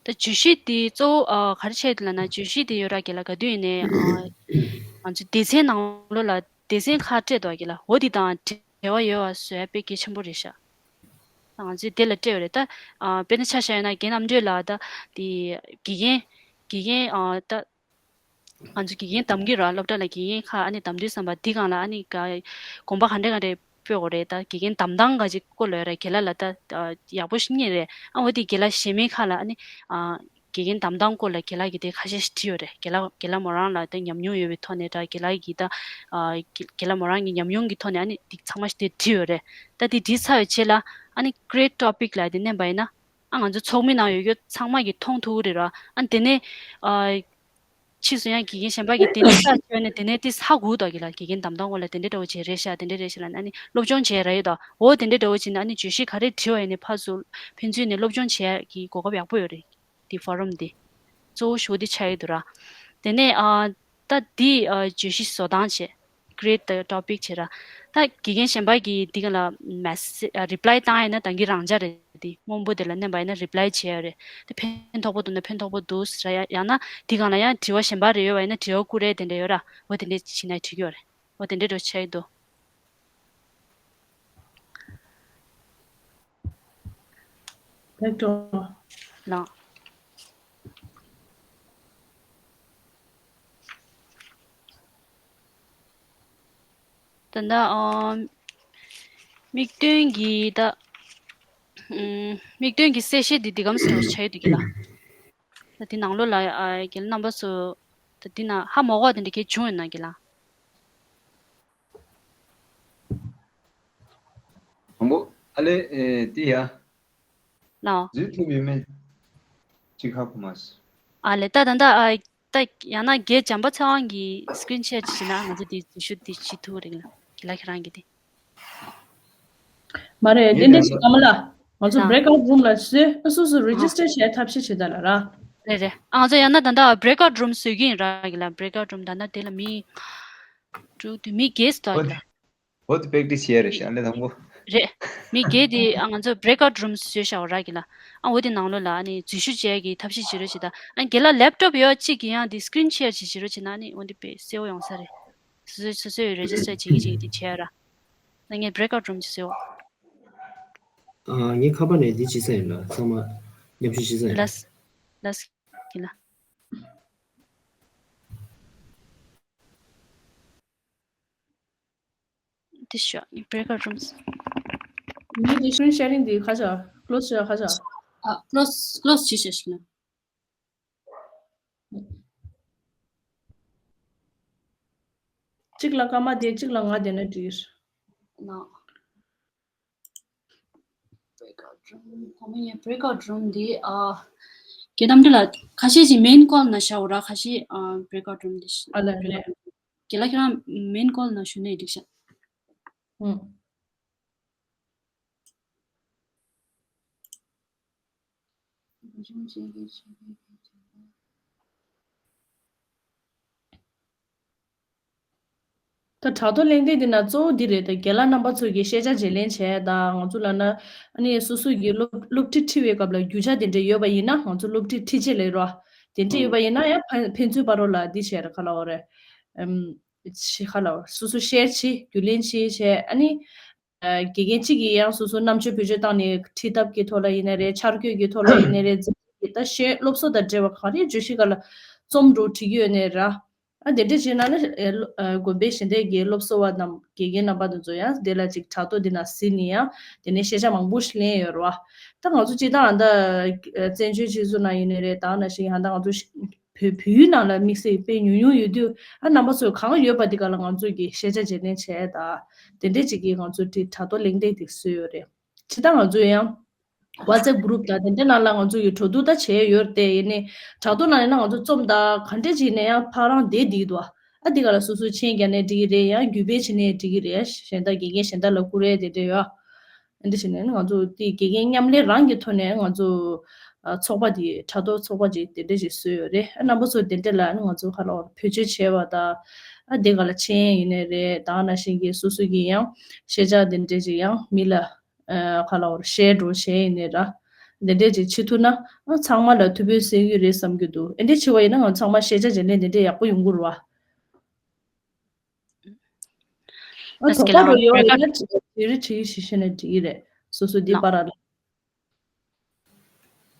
བརྗོད་གཞི་དེ་གཙོ་བོ་ཨ་ག་རེ་བྱས་འདུག་ལབ་ན། བརྗོད་གཞི་དེ་ཡོད་ར་གི་ལ་ག་དུས་ཡིན་ནའི་ཨ་ང་ཚོ་སྡེ་ཚན་ནང་ལོགས་ལ་སྡེ་ཚན་ཁག་སྤྲད་འདུག་གི་ལ། འོ་དེ་དང་འབྲེལ་བ་ཡོད་པ་བཟོ་ཡ་དཔེ་གལ་ཆེན་པོ་རེད་ཤག་ང་ཚོས་དེ་ལ་སྤྲད་ཡོད་རེད་ད། ཨ་དཔེར་ན་ཆ་བཞག་ཡོད་ན་རྒན་རྣམ་གྲོལ་ལགས་ད་དེ་དགེ་རྒན་དགེ་རྒན་ཨ་ད་ང་ཚོ་དགེ་རྒན་གདམ་གི་ར། སློབ་གྲྭ་ལ་དགེ་རྒན་ཁག་ཨ་ནི་གདམ་དུས་ཙམ་པ་འདི་སྒང་ལ་ཨ་ནི་ག་གོམ་པ་ག་འདྲ་ག་འདྲ་སྤོ་དགོས་རེད། ད་དགེ་རྒན་གདམ་སྟངས་ག་ཅིག་སྐོར་ལ་ཡོད་རེད། རྒན་ལགས་ལ་ད་ཨ་ཡག་པོ་ཞིག་རྙེད་རེད། ཨ་འོ་དེ་རྒན་ལགས་གཞན་མི་ཁག་ལ་ཨ་ནི་ཨ་དགེ་རྒན་གདམ་སྟངས་སྐོར་ལ་རྒན་ལགས་ཀྱིས་དེ་ཁ་ཤས་ཤིག་བྲིས་ཡོད་རེད། རྒན་ལགས་རྒན་ལགས་མོ་རང་ལ་ད་ཉམས་མྱོང་ཡོད་པའི་ཐོག་ནས་འདྲ། རྒན་ལགས་ཀྱིས་ད་ཨ་རྒན་ལགས་མོ་རང་གི་ཉམས་མྱོང་གི་ཐོག་ནས་ཨ་ནི་དེ་ཚང་མ་ཞིག་དེ་བྲིས་ཡོད་རེད། ད་དེ་བྲིས་ཚར་བའི་རྗེས་ལ་ཨ་ནི་ཀི་རི་ཨེཊ་ཊོ་པིག་ལབ་དེ་མནན་པ་ཡིན་ན། ཨ་ང་ཚོ་ཚོགས་མི་ནང་ཡོད་རྒྱུ་ཚང་མ་གིས་མཐོང་ཐུབ་ཀྱི་རེད་ར། ཨ་དེ་ནས་ཨ་ཕྱིས་སུ་ཡང་དགེ་རྒན་གཞན་པ་གིས་དེ་ནས་ལྟ་བྱས་ནས་དེ་ནས་དེ་ཧ་གོ་འདུག་གི་ལ། དགེ་རྒན་གདམ་སྟངས་སྐོར་ལ་དེ་འདྲའི་འདྲ་བོ་བྱས་རེད་ཤག་དེ་འདྲའི་རེད་ཤག་ལབ་ནས་ཨ་ནི་སློབ་སྦྱོང་བྱས་ར་ཡོད་དོ། འོ་དེ་འདྲའི་འདྲ་བོ་བྱས་ནས་ཨ་ནི་བརྗོད་གཞི་ག་རེ་བྲིས་པ་ཡིན་ནའི་ཕར་ཚུར་ཕན་ཚུན་ནས་སློབ་སྦྱོང་བྱེད་ཡ་གི་གོ་སྐབས་ཡག་པོ་ཡོད་རེད། དེ་ཕོ་རམ་དེ་གཙོ་བོ་ཞུ་དེ་ཆགས་ཡོད་འདུག་ར། དེ་ནས་ཨ་ད་དེ་ཨ་བརྗོད་གཞི་བཟོ་སྟངས་བྱས། ཀི་རི་ཨེཊ་ཊོ་པིག་བྱས་ར། ད་དགེ་རྒན་གཞན་པ་གིས་འདི་ག་ལ་མེ་སེ་ཨ་རི་པ་ལའི་བཏང་ཡ་ཡིན་ན་ད་གིན་རང་འཇགས་རེད། དེ་སྔོན་པོ་དེ་ལ་མནན་པ་ཡིན་ན་རི་པ་ལའི་བྱས་ཡ་རེད། དེ་ཕན་ཐོགས་པོ་འདུག་ན་ཕན་ཐོགས་པོ་འདུག་ཟེར་ཡ། ཡང་ན་འདི་ག་ལ་ཡང་དྲི་བ་གཞན་པ་རེ་ཡོད་པ་ཡིན་ན་དྲི་བ་བསྐུར་རེད། དེ་འདྲ་ཡོད་ར། འོ་དེ་འདྲ་བྱས་ན་འགྲིག་གི་ཡོད་རེད། འོ་དེ་འདྲ་འགྲོ་བྱས་འདུག Back to ལགས། ད་ལྟ་ཨ་དམིགས་དོན་གྱི་ད་ཨམ་དམིགས་དོན་གྱི་གསལ་བཤད་འདི་འདི་གམ་སེ་བྱས་འདུག་གི་ལ། ད་འདི་ནང་ལོགས་ལ་ཨ་རྒན་རྣམ་པ་ཚོ་ད་འདི་ན་ཧ་མ་གོ་བ་དེ་འདྲ་གལ་བྱུང་ཡོད་ན་གི་ལ། དང་པོ་ཨ་ལེ་ཨེ་འདི་ཡ། ལའོ། འཛུལ་ཐུབ་ཡོད་མེད་ཅིག་ཧ་གོ་མ་སོང་། ཨ་ལེ། ད་ད་ད་ཨ་ད་ཡང་ན་རྒན་བྱམས་པ་ཚེ་དབང་གི་སི་ཀི་རིན་ཤེར་ཅིག་བྱེད་ན་ང་ཚོ་འདི་འཛུལ་ཞུགས་འདི་བྱེད་ཐུབ་རེད་ལ། གི་ལ་ཁྱེད་རང་གི་དེ། མ་རེད། ངས་ཏན་ཏན་ཞིག་ཀ་མ་ལ། ང་ཚོ་ཨ་བྷི་རེག་ཨའུཊ་རུམ་ལ་བཟོས། ཨ་སོ་སོ་རེ་ཇི་སི་ཊར་བྱས་ཐབས་ཤེས་བྱེད་ད་ལ་ར། རེད་རེད། ཨ་ང་ཚོ་ཡང་ན་ད་ད་བྷི་རེག་ཨའུཊ་རུམ་བཟོས་ཀྱི་ཡིན་ར་གི་ལ། བྷི་རེག་ཨའུཊ་རུམ་ད་ན་དེ་ལ་མི་དྲུག་དུ་མི་བརྒྱད་ཙམ་འདུག་གི་ལ། འོ་དེ་པེག་ཊི་སི་བྱས་རེད་ཤག་ཨ་ལེ་དང་པོ། རེད། མི་བརྒྱད་དེ་ཨ་ང་ཚོ་བྷི་རེག་ཨའུཊ་རུམ་བཟོས་བཞག་པ་ར་གི་ལ། ཨ་འོ་དེ་ནང་ལོགས་ལ་ཨ་ནི་འཛུལ་ཞུགས་བྱས་ཀྱི་ཐབས་ཤེས་བྱེད་རོགས་བྱེད་ད། ཨ་རྒན་ལགས་ལེབ་ཊོབ་ཡོད་གཅིག་གི་ཡང་དེ་སི་ཀི་རིན་ཤེར་ཅིག་བྱེད་རོགས་བྱེད་ན་ཨ་ནི་འོ་འདི་དཔེ་གསལ་པོ་ཡོང་ས་རེད། སོ་སོའི་སོ་སོའི་རེ་ཇི་སི་ཊར་བྱེད་ཀྱི་བྱེད་ཀྱི་དེ་བྱས་ར། ད་ངས་བྷི་རེག་ཨའུཊ་རུམ་ཅིག་བཟོས་པ། ཨ་ངས་ཁ་པར་ནས་འདི་བྱེད་ས་ཡིན་ལ། ཚང་མ་མཉམ་ཞུགས་བྱེད་ས་ཡིན། ལགས། ལགས། གི་ལ། འདི་ཤོག་བྷི་རེག་ཨའུཊ་རུམ། ངའི་སི་ཀི་རིན་ཤེ་རིང་འདི་ཁ་ཆག་ཀློ་སི་ཆག་ཁ་ཆག་ཨ་ཀློ་སི་ཀློ་སི་བྱས་ཤག་ཤིག་ན། གཅིག་ལ་ཀ་མ་བསྡད། གཅིག་ལ་ང་བསྡད་ན་འགྲིག་གི་རེད། ན། བྷི་རེག་ཨའུཊ་རུམ། ཁོ་མོ་ཡང་བྷི་རེག་ཨའུཊ་རུམ་འདི་ཨ་རྒན་རྣམ་གྲོལ་ལགས། ཁ་ཤས་ཅིག་མེན་ཀོལ་ནང་བཞག་འོ་ར། ཁ་ཤས་ཨ་བྷི་རེག་ཨའུཊ་རུམ་འདི་ཤི། ཨ་ལ་རེད། རྒན་ལགས་ཁྱེད་རང་མེན་ཀོལ་ནང་ཞུགས་ནས་འགྲིག་ཤག་ཨུ། ད་དྲ་ཐོག་གླེང་སྟེགས་འདི་ན་གཙོ་བོ་འདི་རེད། ད་རྒན་ལགས་རྣམ་པ་ཚོ་གིས་ཤེས་བྱ་བརྗེ་ལེན་བྱས། ད་ང་ཚོ་ལ་ན་ཨ་ནི་སོ་སོ་གི་སློབ་སློབ་ཁྲིད་ཁྲིད་པའི་སྐབས་ལ་རྒྱུ་ཆ་དེ་འདྲ་ཡོད་པ་ཡིན་ན། ང་ཚོ་སློབ་ཁྲིད་ཁྲིད་ཆེད་ལས་རོ། དེ་འདྲ་ཡོད་པ་ཡིན་ན་ཡང་ཕན་ཕན་ཚུན་བར་རོ་ལ་འདི་བྱས་ར་ག་ལ་འོ་རེད། ཨམ། ཤི་ག་ལ་འོ་སོ་སོ་ཤེར་བྱེད། རྒྱུས་ལོན་བྱེད་བྱས། ཨ་ནི་དགེ་རྒན་གཅིག་གིས་ཡང་སོ་སོ་རྣམ་དཔྱོད་བེད་སྤྱོད་བཏང་ནས་ཁྲིད་ཐབས་ཀྱི་ཐོག་ལ་ཡིན་ནའི་རེད། འཆར་འགོད་ཀྱི་ཐོག་ལ་ཡིན་ནའི་རེད། འཛིན་གྲྭ་གི་ད་ཤེས་སློབ་གསོ་དང་འབྲེལ་བ་ག་རེ་བརྗོད་གཞི་སྒང་ལ་རྩོམ་འགྲོ་བྲིས་ཀྱི་ཡོད་ནའི་ར། ཨ་དེ་འདྲ་བྱས་ན་ནི་ཨེ་ལོ་ཨ་དགོན་པའི་གཞི་འདེགས་ཀྱི་སློབ་གསོ་བ་རྣམས་དགེ་རྒན་རྣམ་པ་དེ་ཚོ་ཡང་དེ་ལ་ཅིག་དྲ་ཐོག་འདི་ན་གཟིགས་ནས་ཡང་དེ་ནས་ཤེས་བྱ་མང་པོ་ཞིག་ལེན་ཡོད་རེད་བ། ད་ང་ཚོ་སྤྱིར་བཏང་ད་ཨ་བཙན་བྱོལ་སྤྱི་ཚོགས་ནང་ཡིན་ནའི་རེད། ད་ནང་བཞིན་ཡང་ད་ང་ཚོ་ཤ་བོད་བོད་ཡིག་ནང་ལ་དམིགས་བསལ་དཔེ་ཉུང་ཉུང་ཡོད་དུས། ཨ་རྣམ་པ་ཚོས་གང་ཡོད་པ་འདི་ག་ལ་ང་ཚོ་གིས་ཤེས་བྱ་བརྗེ་ལེན་བྱས། ད་དེ་འདྲས་ཅིག་གིས་ང་ཚོ་དེ་དྲ་ཐོག་གླེང་སྟེགས་དེ་བཟོས་ཡོད་རེད། ཇི་ལྟར་ང་ཚོ་ཡང་WhatsApp group་དང་དེ་འདྲ་ནང་ལ་ང་ཚོ་ཡི་འགྲོ་འདུག་ད་བྱས་ཡོད་རེད་དེ། ཡིན་ནའི་དྲ་ཐོག་ནང་ཡིན་ན་ང་ཚོ་རྩོམ་དང་ག་འདྲས་ཅིག་ནས་ཡང་ཕར་རང་བསྡད་བསྡད་འདུག་ཨ་འདི་ག་ལ་སོ་སོའི་མཆན་རྒྱག་ནས་འགྲིག་གི་རེད། ཡང་བརྒྱུད་སྤེལ་བྱས་ནས་འགྲིག་གི་རེད། གཞན་དག་དགེ་རྒན་གཞན་དག་ལ་བསྐུར་ཡས་དེ་འདྲ་ཡོད། འདི་བྱས་ནས་ང་ཚོ་དེ་དགེ་རྒན་མཉམ་ལས་རང་གི་ཐོག་ནས་ང་ཚོ་ཨ་ཚོགས་པ་དེ་དྲ་ཐོག་ཚོགས་པ་ཅིག་དེ་འདྲ་ཞིག་བཟོས་ཡོད་རེད། ཨ་རྣམ་པ་ཚོ་དེ་འདྲ་ལ་ང་ཚོ་ཁ་ལ་བེད་སྤྱོད་བྱས་པ་དང་ཨ་དེ་ག་ལ་མཆན་ཡིན་ནའི་རེད། ད་ནང་བཞིན་གྱི་སོ་སོ་གི་ཡང་ཤེས་བྱ་དེ་འདྲ་ཅིག་ཡང་མི་ལ་ཨ་ཁ་ལ་བར་ཤེར་འགྲོ་བྱས་ཡིན་ནའི་ར་དེ་འདྲ་ཅིག་བྱེད་ཐུབ་ན་ཨ་ཚང་མ་ལ་ཐུགས་ཕན་གསོས་ཀྱི་རེད་བསམ་གྱི་འདུག་ཨེ་འདྲ་བྱས་པ་ཡིན་ན་ང་ཚང་མ་ཤེས་བྱ་འཇལ་ལན་དེ་འདྲ་ཡག་པོ་ཡོང་གི་རེད་བ། ཨ་ལགས་དོགས་པ་རོ་ཡོད་ཡིན་ན་དྲི་རེ་དྲི་ཞིག་བཤད་ན་འགྲིག་གི་རེད། སོ་སོ་འདི་པར་ལ།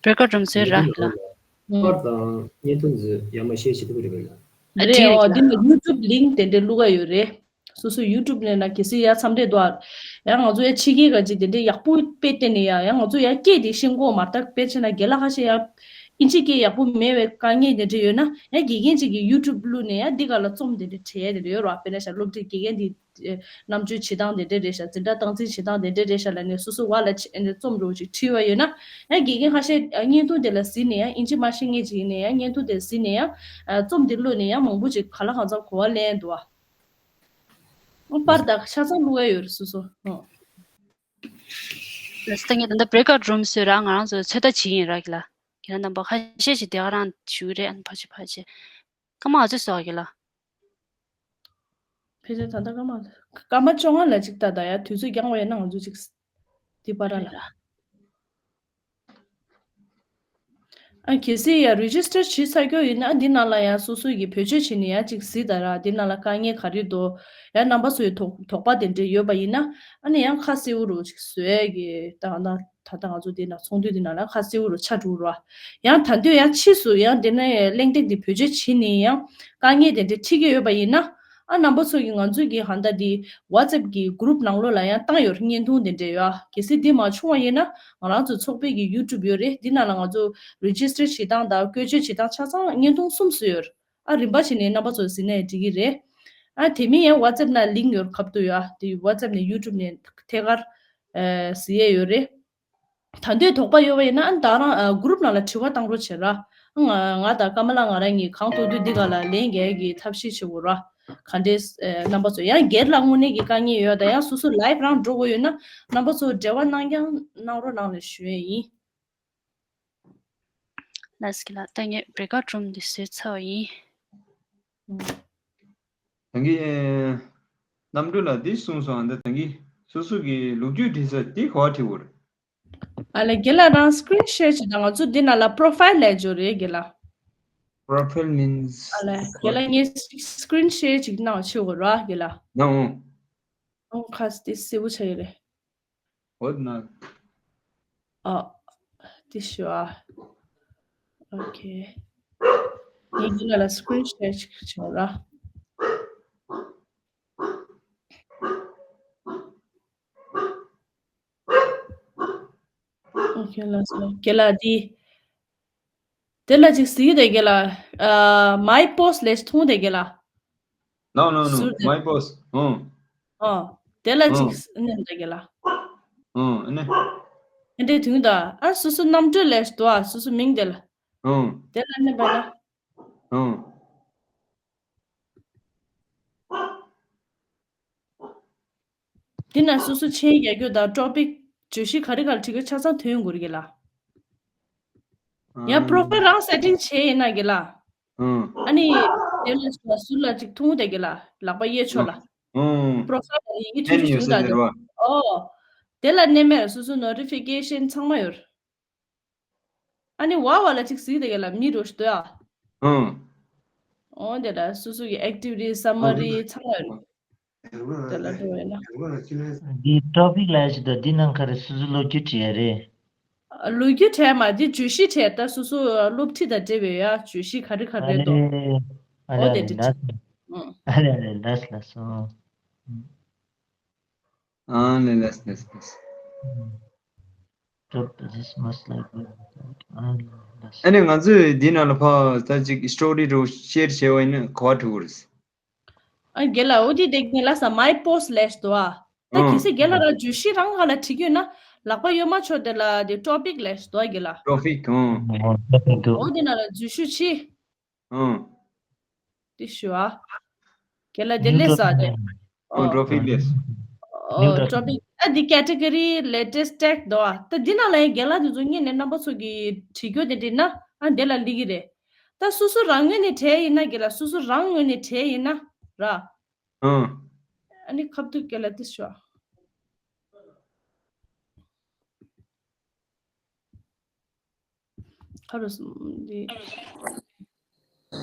བེ་ཀ་སྒྲོམ་ཟེར་ར་ལ། པར་དང་བརྙན་ཐུང་ཟེར་ཡ་མ་ཤེས་ཤེས་ཐུབ་རེད་པས་ན། རེད། འོ་འདི་ནི་YouTube link་དེ་འདྲ་བླུག་ག་ཡོད་རེད། སོ་སོ་YouTube་ནས་ན་གལ་སྲིད་ཡ་མཚམས་འདྲེ་འདུག་ཨ། ཡང་ང་ཚོ་ཡ་ཕྱི་རྒྱལ་ག་ཅིག་དེ་འདྲ་ཡག་པོ་དཔེ་བལྟས་ནས་ཡ་ཡང་ང་ཚོ་ཡ་སྐད་དེ་ཤེས་གོ་མ་ཐག་དཔེ་བྱས་ན་རྒན་ལགས་ཁ་ཤས་ཡ་ཨིན་ཇི་སྐད་ཡག་པོ་མེད་པའི་དཀའ་ངལ་དེ་འདྲ་ཡོད་ན་ཡ་དགེ་རྒན་ཅིག་གིས་YouTube་བླུགས་ནས་ཡ་འདི་ག་ལ་རྩོམ་དེ་འདྲ་བྲིས་དེ་འདྲ་ཡོད་རེད་བ། དཔེར་ན་ཤ་སློབ་ཁྲིད་དགེ་རྒན་དེ་རྣམ་དཔྱོད་བྱེད་སྟངས་དེ་འདྲ་རེད་ཤག་འཛིན་གྲྭ་སྟངས་འཛིན་བྱེད་སྟངས་དེ་འདྲ་རེད་ཤག་ལབ་ནས་སོ་སོ་བ་ལ་ཆེ་རྩོམ་རོགས་ཅིག་བྲིས་པ་ཡོད་ན་ཡང་དགེ་རྒན་ཁ་ཤས་བརྙན་ཐུང་དེ་ལ་གཟིགས་ནས་ཡང་ཨིན་ཇི་མ་ཤེས་མཁན་ཅིག་ཡིན་ན་ཡང་བརྙན་ཐུང་དེ་གཟིགས་ནས་ཡང་རྩོམ་དེ་བླུགས་ནས་ཡང་མང་པོ་ཅིག་ག་ལ་གང་འཚམ་གོ་བ་ལེན་འདུག་ཨ། པར་དག་ཆ་ཚང་བླུགས་ཡ་ཡོད་རེད་སོ་སོ། ལགས་སོ། ད་ངས་ད་ལྟ་breakout room་བཟོས་ར་ང་རང་ཚོ་ཚོད་ལྟ་བྱེད་ཡིན་ར་གི་ལ། གི་ལ་རྣམ་པ་ཁ་ཤས་ཤིག་དེ་ག་རང་ཞུ་གི་རེད། ཨ་ནི་ཕར་ཕྱིན་ཕར་ཕྱིན། སྐར་མ་ཨ་ཙི་སོགས་ཀྱི་ལ། ཕལ་ཆེར་ད་ལྟ་སྐར་མ་སྐར་མ་བཅོ་ལྔ་ལ་ཅིག་ལྟ་ད་ཡ་དུས་ཚོད་འགྱངས་པ་ཡིན་ན་ང་ཚོ་ཅིག་འདི་པར་ལ། ཨ་གལ་སྲིད་ཡ་register་བྱེད་ཚར་རྒྱུ་ཡིན་ན་འདི་ནང་ལ་ཡ་སོ་སོ་ཡི་བེད་སྤྱོད་བྱས་ནས་ཡ་ཅིག་གཟིགས་ད་ར་འདི་ནང་ལ་དཀའ་ངལ་ག་རེ་འདུག་ཡ་རྣམ་པ་ཚོ་ཡི་དོགས་དོགས་པ་དེ་འདྲ་ཡོད་པ་ཡིན་ན་ཨ་ནི་ཡང་ཁ་གསལ་བོ་རུ་ཅིག་བཟོ་ཡ་གི་ད་ང་ད་ད་ལྟ་ང་ཚོ་འདི་ན་ཚོགས་འདུ་འདི་ནང་ལ་ཁ་གསལ་བོ་རུ་ཆགས་འགྲོ་ར། ཡང་ད་དུང་ཡང་ཕྱིས་སུ་ཡང་དེ་ནས་གླེང་སྟེགས་འདི་བེད་སྤྱོད་བྱས་ནས་ཡང་དཀའ་ངལ་དེ་འདྲ་འཕྲད་ཀྱི་ཡོད་པ་ཡིན་ན་ཨ་རྣམ་པ་ཚོ་གིས་ང་ཚོ་གི་ཧན་ད་འདི་WhatsApp་གི་group་ནང་ལོགས་ལ་ཡང་བཏང་ཡོད་བརྙན་ཐུང་དེ་འདྲ་ཡོད། གལ་སྲིད་འདི་མ་བྱུང་བ་ཡིན་ན་ང་རང་ཚོ་ཚོགས་པའི་གི་YouTube་ཡོད་རེད། འདི་ནང་ལ་ང་ཚོ་register་བྱེད་སྟངས་དང་བཀོལ་སྤྱོད་བྱེད་སྟངས་ཆ་ཚང་བརྙན་ཐུང་གསུམ་བཟོས་ཡོད། ཨ་རིམ་པ་བྱས་ནས་རྣམ་པ་ཚོ་གཟིགས་ནས་འགྲིག་གི་རེད། ཨ་དེ་མིན་ཡང་WhatsApp་ནང་link་ཡོད་ཁབ་ཏུ་ཡོད། ཨ་དེ་WhatsApp་ནས་YouTube་ནས་ཐད་ཀར་ཨ་གཟིགས་ཡས་ཡོད་རེད། ད་འདོད་དོགས་པ་ཡོད་པ་ཡིན་ན་ཨ་ད་རང་ཨ་group་ནང་ལ་དྲི་བ་བཏང་རོགས་བྱེད་ར། ང་ང་དང་ཀ་མ་ལ་ང་རང་གཉིས་གང་ཐུབ་ཐུབ་འདི་ག་ལ་ལན་རྒྱག་གི་ཐབས་ཤེས་བྱེད་དགོས་ར། ག་འདྲས་ཨ་རྣམ་པ་ཚོ་ཡང་སྒེར་ལ་དངོས་གནས་ཀྱི་དཀའ་ངལ་ཡོད་ད་ཡང་སོ་སོ་live་རང་འགྲོ་དགོས་ཡོད་ན་རྣམ་པ་ཚོ་འབྲེལ་བ་གནང་རྐྱང་གནང་རོགས་གནང་ལ་ཞུ་ཡས་ཡིན། ལགས་སོ་ལགས། ད་ངས་breakout room་འདི་བཟོས་ཚར་བ་ཡིན། ད་གིན་ཨེ་གནམ་གྲུ་ལ་འདི་གསུངས་སོང་། ཨ་འདི་ད་གིན་སོ་སོ་གི་ལོ་རྒྱུས་བྲིས་ས་འདི་ག་བ་བྲིས་དགོས་རེད། ཨ་ལས་རྒན་ལགས་རང་screen share་བྱེད་དང་ང་ཚོ་འདི་ནང་ལ་profile་ལས་འཇོག་རེད་རྒན་ལགས། Profile means ཨ་ལས་རྒན་ལགས་ངས་screen share་ཅིག་གནང་བྱེད་དགོས་ར་རྒན་ལགས། ནའོ། ཨང་ཁ་སི་དེ་སེ་བོ་ཆ་ཡི་རེད། འོ་ན། ཨ། དེ་ཞུ་ཨ། Okay། ངས་རྒན་ལགས་ལ་screen share་ཅིག་བྱེད་དགོས་ར། Okay་ལགས་སོ། རྒན་ལགས་འདི། དེ་ལ་ཅིག་གཟིགས་དེ་རྒན་ལགས། ཨ། my post་ལས་མཐོང་དེ་རྒན་ལགས། No, no, no. ཟུར་དེ། My post. ཨོ། ཨོ། དེ་ལ་ཅིག་ཨོ། ནས་དེ་རྒན་ལགས། ཨོ་ཨ་ནི། ཨ་འདྲས་དུང་ད། ཨ་སོ་སོ་རྣམ་སྤྲུལ་ལས་འདུག་ཨ་སོ་སོ་མིང་དེ་ལ། ཨོ། དེ་ལ་ནི་བ་ལ། ཨོ། དེ་ན་སོ་སོ་མཆན་རྒྱག་རྒྱུ་དང་topic་བརྗོད་གཞི་ག་རེ་ག་རེ་བྲིས་དགོས་ཆ་ཚང་ཐོན་དགོས་རེད་གི་ལ། ཡང་profile་རང་setting་བྱས་ཡིན་ན་གི་ལ། ཨང་། ཨ་ནི་དེ་ལ་ཟུར་ལ་ཅིག་ཐུང་དེ་གི་ལ་ལག་པ་གཡས་ཕྱོགས་ལ། ཨང་། profile་ཡི་ཐུང་ཞིག་བྱུང་ད་དེ། ཨོ། དེ་ལ་གནས་མེད་སོ་སོ་notification་ཚང་མ་ཡོད། ཨ་ནི་ཝ་ཝ་ལ་ཅིག་གཟིགས་དེ་ག་ལ་མི་རོ་ཞིག་འདུག་ཨ། ཨང་། ཨོ་དེ་ལ་སོ་སོ་གི་activity summary་ཚང་མ་རེད། དེ་ལ་འགྲོ་བས་ན། འདི་topic་ལ་ཞིག་དང་འདི་ནང་ག་རེ་སོ་སོ་ལོ་རྒྱུས་བྲིས་ཡ་རེད། ལོ་རྒྱུས་བྲིས་མ་འདི་བརྗོད་གཞི་བྲིས་ད་སོ་སོ་སློབ་ཁྲིད་དང་འབྲེལ་བའི་ཡ་བརྗོད་གཞི་ག་རེ་ག་རེ་འདུག་ཨ་ཨོ་དེ་ལས་འདི་ཨ་ལས་བྲིས། ལས་ཨང་། ཨ་ལས་ཨ་ལས་ལས་ལས་སོ། ཨ་ནི་ལས་ལས་ལས། Drop this must like ཨ་ནི་ང་ཚོས་འདི་ནང་ལ་ཕ་ད་ཅིག་story་རུ་share་བྱས་པ་ཡིན་ན་ག་བ་འགྲོ་གི་རེད། ཨ་རྒན་ལགས་འོ་དེ་དེ་རྒན་ལགས་ས་my post་ལས་དོ་ཨ། ད་ཨང་། གལ་སྲིད་རྒན་ལགས་རང་བརྗོད་གཞི་རང་ག་ལ་བྲིས་ཀྱི་ཡོད་ན་ ལག་པ་གཡོན་མ་ཕྱོགས་དེ་ལ་དེ་ཊོ་པིག་ལས་དོ་གི་ལ། ཊོ་པིག་ཨང་། འོ་དེ་ན་ལ་འཛུལ་ཞུགས་ཆེ། ཨང་། དེ་ཞུ་ཨ། ག་ལ་དེ་ལས་ས་དེ། ཨང་། ཊོ་པིག་ལས། ཨོ་ཊོ་པིག་ཨ་དེ་ཀེ་ཊི་གོ་རི་ལེ་ཊེ་སི་ཊེག་དོ་ཨ། ད་དེ་ན་ལ་ཡང་ག་ལ་དེ་ཚོ་ངེད་ནས་རྣམ་པ་ཚོ་གི་བྲིས་རྒྱུ་དེ་འདྲི་ན་ཨ་དེ་ལ་ལི་གི་རེད། ད་སོ་སོ་རང་ངོས་ནས་བྲིས་ཡིན་ན་ག་ལ་སོ་སོ་རང་ངོས་ནས་བྲིས་ཡིན་ན་ར། ཨང་། ཨ་ནི་ཁབ་ཏུ་ག་ལ་དེ་ཞུ་ཨ། ཁ་རུ་སུམ་འདི།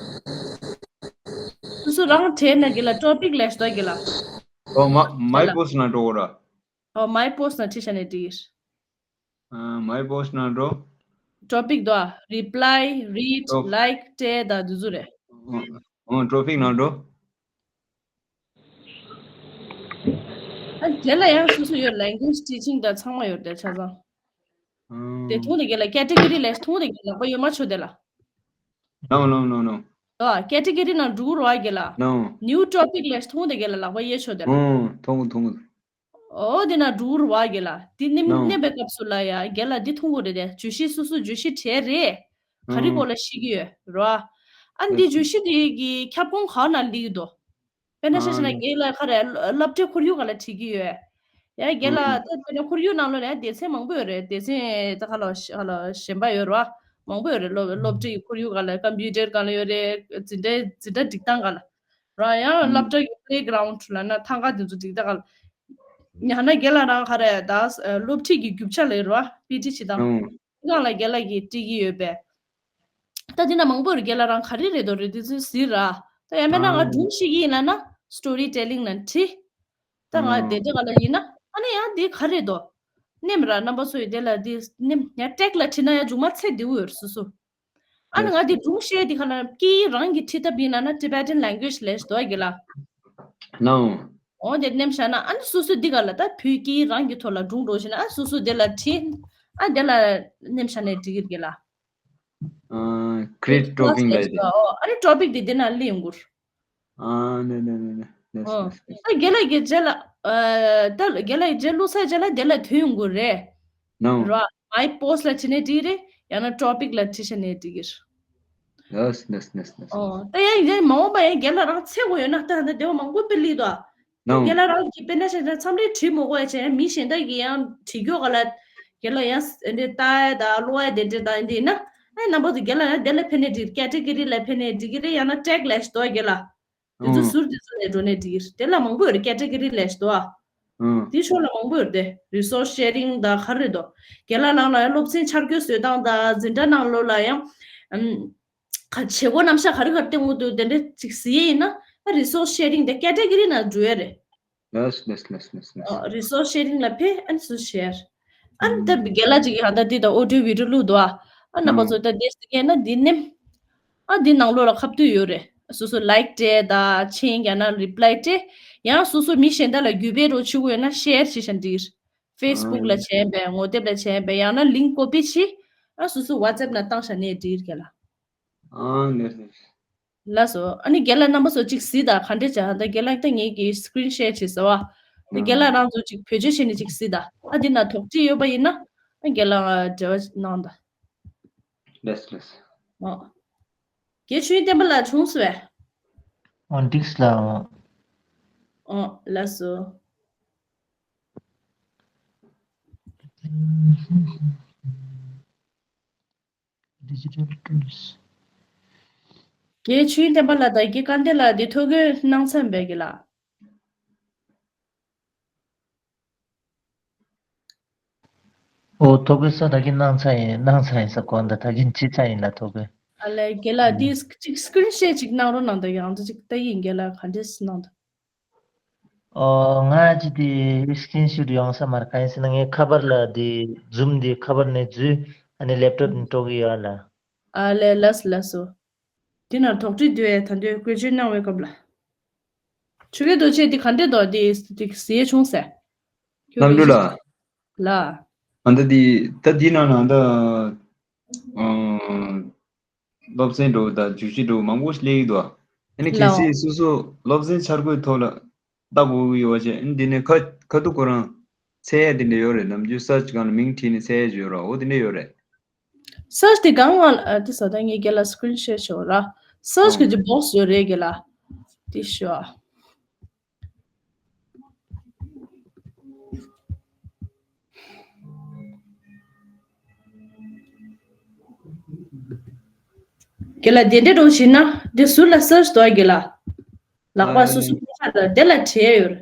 སོ་སོ་རང་བྲིས་ན་གི་ལ་ཊོ་པིག་ལས་ཤོ་གི་ལ། ཨོ་མ་མའི་པོ་སི་ཊི་ན་འགྲོ་གོ་ར། ཨོ་མའི་པོ་སི་ཊི་ན་བྲིས་ཤ་ནས་འགྲིག་ཨ་མའི་པོ་སི་ཊི་ན་འགྲོ། ཊོ་པིག་དོ་ཨ། རི་པི་ལའི་རིཌ་ཨོ། ལའིག་བྲིས་ད་དུ་ཟུ་རེ། ཨོ་ཊོ་པིག་ན་འགྲོ། ཨ་དེ་ལ་ཡང་སོ་སོ་ཡོད། ལེང་གུ་ཨེཇ་ཊི་ཅིང་དང་ཚང་མ་ཡོད་དེ་ཆ་ཚང་། དེ་ཐུང་དེ་གེ་ལ་ཀེ་ཊི་གོ་རི་ལས་ཐུང་དེ་གེ་ལག་པ་ཡོད་མ་ཆོད་དེ་ལ། No, no, no, no. ཨ་ཀེ་ཊི་གོ་རི་ནང་འགྲོ་རོ་ཨ་གེ་ལ། No. ནིའུ་ཊོ་པིག་ལས་ཐུང་དེ་གེ་ལ་ལག་པ་ཡོད་ཆོད་དེ་ལ། ཨོ་ཐུང་གུ་ཐུང་གུ། ཨོ་དེ་ན་འགྲོ་རོ་ཨ་གེ་ལ། དེ་ནེམ་ནེམ་པའི་སྐབས་སུ་ལ་ཡ་གེ་ལ་དེ་ཐུང་གུ་རེད་དེ། བརྗོད་གཞི་སོ་སོ་བརྗོད་གཞི་བྲིས་རེད། ག་རེ་གོ་ལ་ཤེས་ཀྱི་ཡོད་རོ་ཨ། ཨ་འདི་བརྗོད་གཞི་དེ་གི་ཁྱབ་ཁོངས་ག་ན་ལིག་དོ། དཔེར་ན་ཆ་བཞག་ན་རྒན་ལགས་ཁ་རེ་སློབ་གྲྭའི་ཁོར་ཡུག་ག་ལ་བྲིས་ཀྱི་ཡོད། ཡ་རྒན་ལགས་ད་དཔེར་ན་ཁོར་ཡུག་ནང་ལོགས་ལ་ཡ་སྡེ་ཚན་མང་པོ་ཡོད་རེད། སྡེ་ཚན་ད་ཁ་ལ་ཁ་ལ་གཞན་པ་ཡོད་རེད་བ། མང་པོ་ཡོད་རེད། སློབ་སློབ་གྲྭའི་ཁོར་ཡུག་ག་ལ་ཀམ་པུ་ཊར་ག་ལ་ཡོད་རེད། འཛིན་གྲྭའི་འཛིན་གྲྭ་སྒྲིག་སྟངས་ག་ལ་ར། ཡང་སློབ་གྲྭ་གི་པི་ལེ་གྷི་རའུན་ཌི་ལ་ན་ཐང་ག་དེ་ཚོ་སྒྲིག་སྟངས་ག་ལ། ཡང་ན་རྒན་ལགས་རང་ཁ་རེ་ད་སློབ་ཁྲིད་ཀྱི་རྒྱུ་ཆ་ལ་ཡོད་རེད་བ། པི་ཊི་བྱེད་སྟངས། ནང་ལ་རྒན་ལགས་ཀྱིས་བྲིས་ཀྱི་ཡོད་པས། ད་འདི་ན་མང་པོ་རེད། རྒན་ལགས་རང་ག་རེ་རེད་དོ་རེད་དེ་ཚོ་ཟེར་ར། ད་ཡང་མིན་ན་ང་སྒྲུང་ཤེས་ཀྱི་ཡིན་ལ་ན་སི་ཊོ་རི་ཊེ་ལིང་ལ་བྲིས། ད་ང་དེ་འདྲ་ག་ལ་ཡིན་ན་ཨ་ནི་ཡང་དེ་ག་རེད་དོ། ནེམ་ར་རྣམ་པ་ཚོ་ཡི་དེ་ལ་དེ་ནེམ་ཡང་ཊེག་ལ་བྲིས་ན་ཡང་མཇུག་མ་ཚེ་འདིའུ་ཡོད་སོ་སོ། ཨ་ནི་ང་དེ་སྒྲུང་བཤད་དེ་ག་ལ་སྐད་ཡིག་རང་གི་བྲིས་ཐབས་ཡིན་ལ་ན་Tibetan language ལས་དོ་གི་ལ། No. འོ་དེ་ནེམ་བྱ་ན་ཨ་ནི་སོ་སོ་འདི་ག་ལ་ད་བོད་སྐད་རང་གི་ཐོག་ལ་སྒྲུང་འགྲོ་བཞིན་ཨ་སོ་སོ་དེ་ལ་བྲིས། ཨ་དེ་ལ་ནེམ་བྱ་ནས་འགྲིག་གི་རྒྱ་ལ། ཨ་ཀྲིད་ཊོ་པིག་ལ་དེ། ཨ་ནི་ཊོ་པིག་དེ་དེ་ན་ལི་ཡོང་གུར། ཨ་ནེ་ནེ་ནེ་ནེ། ཨ་རྒྱ་ལ་གི་རྗེས་ལ་ཨ་ད་རྒྱ་ལ་གི་རྗེས་ལུས་ས་རྗེས་ལ་དེ་ལ་དོན་ཡོང་གུར་རེད། No. ར། མའི་པོ་སི་ཊི་ལ་བྲིས་ནས་འགྲིག་རེད། ཡང་ན་ཊོ་པིག་ལ་བྲིས་བྱས་ནས་འགྲིག་གི་རེད། Yes, yes, yes, yes. ཨོ། ད་ཡང་ཡང་མ་འོངས་པ་ཡང་རྒན་ལགས་རང་ཚེ་གོ་ཡོད་ན་ད་ད་དེ་བ་མང་པོ་དཔེ་ལི་དོ། No. རྒན་ལགས་རང་གི་དཔེར་ན་བྱས་ན་མཚམས་རེ་བྲིས་མ་དགོས་ཡ་བྱས་མི་གཞན་དག་གིས་ཡང་བྲིས་རྒྱུ་ག་ལ་རྒན་ལགས་ཡང་འདི་ལྟ་ཡ་ད་ཀློག་ཡ་དེ་འདྲ་ད་འདི་ཡིན་ན་ཨ་རྣམ་པ་ཚོ་རྒན་ལགས་ཡང་དེ་ལ་ཕན་ནས་འགྲིག་ཀེ་ཊི་གོ་རི་ལ་ཕན་ནས་འགྲིག་གི་རེད། ཡང་ན་ཊེག་ལས་དོ་རྒན་ལགས། དེ་ཚོ་ཟུར་དེ་ཚོ་ལས་འགྲོ་ནས་འགྲིག་གི་རེད། དེ་ལ་མང་པོ་ཡོད་རེད། ཀེ་ཊི་གོ་རི་ལས་དོ། དེ་ཕྱོགས་ལ་མང་པོ་ཡོད་རེད། རི་སོར་སི་ཤེ་རིང་དང་ག་རེ་རེད་དོ། རྒན་ལགས་ནང་ལ་ཡང་སློབ་ཚན་འཆར་འགོད་བཟོས་སྟངས་དང་འཛིན་གྲྭ་ནང་ལོགས་ལ་ཡང་ཨམ། ག་བྱེད་སྒོ་རྣམ་གཞག་ག་རེ་ག་རེ་སྟེང་འོག་ཏུ་དེ་འདྲ་ཅིག་གཟིགས་ཡས་ཡིན་ན་ཨ་རི་སོར་སི་ཤེ་རིང་དེ་ཀེ་ཊི་གོ་རི་ནང་འགྲོ་ཡས་རེད། ལས་ལས་ལས་ལས་ལས། ཨ་རི་སོར་སི་ཤེ་རིང་ལ་ཕེབས་ཨ་ནི་སུ་ཤེར། ཨ་ནི་ད་རྒན་ལགས་ཅིག་གིས་ཧ་ད་འདི་དང་ཨོ་ཌི་ཡོ་བི་ཌི་ཡོ་བླུགས་འདུག་ཨ། ཨ་རྣམ་པ་ཚོ་ད་འདི་ཟེར་མཁན་ན་འདི་ནེམ། ཨ་འདི་ནང་ལོགས་ལ་ཁ་བཏུད་ཡོད་རེད། སོ་སོ་ལའིག་སྤྲད་དང་མཆན་རྒྱག་ན་རི་པི་ལའི་སྤྲད། ཡང་སོ་སོ་མི་གཞན་དག་ལ་རྒྱུས་སྤེལ་རོགས་བྱེད་དགོས་ཡོད་ན་ཤེར་བྱེད་ཤ་འགྲིག་ཕེ་སི་བུག་ལ་བྱས་པས་ངོ་དེབ་ལ་བྱས་པས་ཡང་ན་ལིང་ཀོ་པི་བྱེད། ཨ་སོ་སོ་ཝ་ཊི་སེབ་ལ་བཏང་ཤ་ནས་འགྲིག་རྒན་ལགས། ཨ་ལེ་ལེ། ལགས་སོ། ཨ་ནི་རྒན་ལགས་རྣམ་པ་ཚོ་གཅིག་གཟིགས་དང་ག་འདྲས་བྱ། ད་རྒན་ལགས་ད་ངེད་ཀྱིས་སི་ཀི་རིན་ཤེར་བྱེད་ཟེར་བ། ད་རྒན་ལགས་རང་ཚོ་གཅིག་བེད་སྤྱོད་བྱས་ནས་གཅིག་གཟིགས་དང་། ཨ་འདི་ན་དོགས་འདྲི་ཡོད་པ་ཡིན་ན་ཨ་རྒན་ལགས་འབྲེལ་བ་གནང་དང་། ལགས་ལགས། ཨོ། རྒན་ཆོས་དབྱིངས་བསྟན་པ་ལགས་བྱུང་སོང་བས། ཨོ་འགྲིགས་ལགས། ཨོ་ལགས་སོ། Digital tools. རྒན་ཆོས་དབྱིངས་བསྟན་པ་ལགས་དང་རྒན་སྐལ་ལྡན་ལགས་འདི་ཐོ་འགོད་གནང་ཚར་བས་རྒན་ལགས། ཨོ་ཐོ་འགོད་ས་ད་གིན་གནང་ཚར་ཡིན། གནང་ཚར་ཡིན་ས་གོ་འདི་ད་གིན་བྱས་ཚར་ཡིན་ལ་ཐོ་འགོད། ཨ་ལས་རྒན་ལགས་འདི་གཅིག་སི་ཀི་རིན་ཤོཊ་ཅིག་གནང་རོགས་གནང་དང་། ཡང་འདི་གཅིག་ལྟ་ཡིན་རྒན་ལགས་ག་འདྲས་གནང་དང་། ཨོ་ང་ཅི་དེ་སི་ཀི་རིན་ཤོཊ་ཡོང་ས་མར་ག་ཡིན་ཟེར་ན་ངའི་ཁ་པར་ལ་དེ་ཛུམ་དེ་ཁ་པར་ནས་འཛུལ། ཨ་ནི་ལེབ་ཊོབ་ནས་འགྲོ་གི་ཡོད་ལ། ཨ་ལས་ལགས་སོ་ལགས་སོ། དེ་ན་དོགས་འདྲི་དུས་ད་འདོད་བཀོལ་སྤྱོད་གནང་བའི་སྐབས་ལ། ཆོས་རྒྱལ་རྡོ་རྗེ་དེ་ག་འདྲས་འདུག་དེ་དེ་ཟེར་བྱུང་ཟེར། རྣམ་གྲོལ་ལགས། ལགས། ཨ་ད་དེ་ད་དེ་ན་ན་ད། ཨ། སློབ་ཚན་འགྲོ་དང་བརྗོད་གཞི་འགྲོ་མང་པོ་ཞིག་སླེབས་ཡོད་དོ། ཨ་ནི་གལ་སྲིད་སོ་སོ་སློབ་ཚན་འཆར་འགོད་ཐོག་ལ་ལྟ་དགོས་ཀྱི་ཡོད་པ་བྱས་ཨ་ནི་འདི་ནས་ཁ་ཁ་ཐུག་ཁོ་རང་ འཚོལ་ཡ་དེ་འདྲ་ཡོད་རེད། ནམ་རྒྱུན་search་སྒང་ལ་མིང་བྲིས་ནས་འཚོལ་ཡ་ཅིག་ཡོད་ར། འོ་དེ་འདྲ་ཡོད་རེད། search་དེ་སྒང་ང་ཨ་དེ་ས་ད་ངས་རྒན་ལགས་screen share་ཞུ་ར། search་གི་ཅིག་box་ཡོད་རེད་རྒན་ལགས། དེ་ཞུ་ཨ། རྒན་ལགས་དེ་འདྲ་འགྲོ་བཞིན་ན་དེ་ཟུར་ལ་search་འདུག་རྒན་ལགས། ལག་པ་སོ་སོ་ཁ་ལ་དེ་ལ་བྲིས་ཡོད།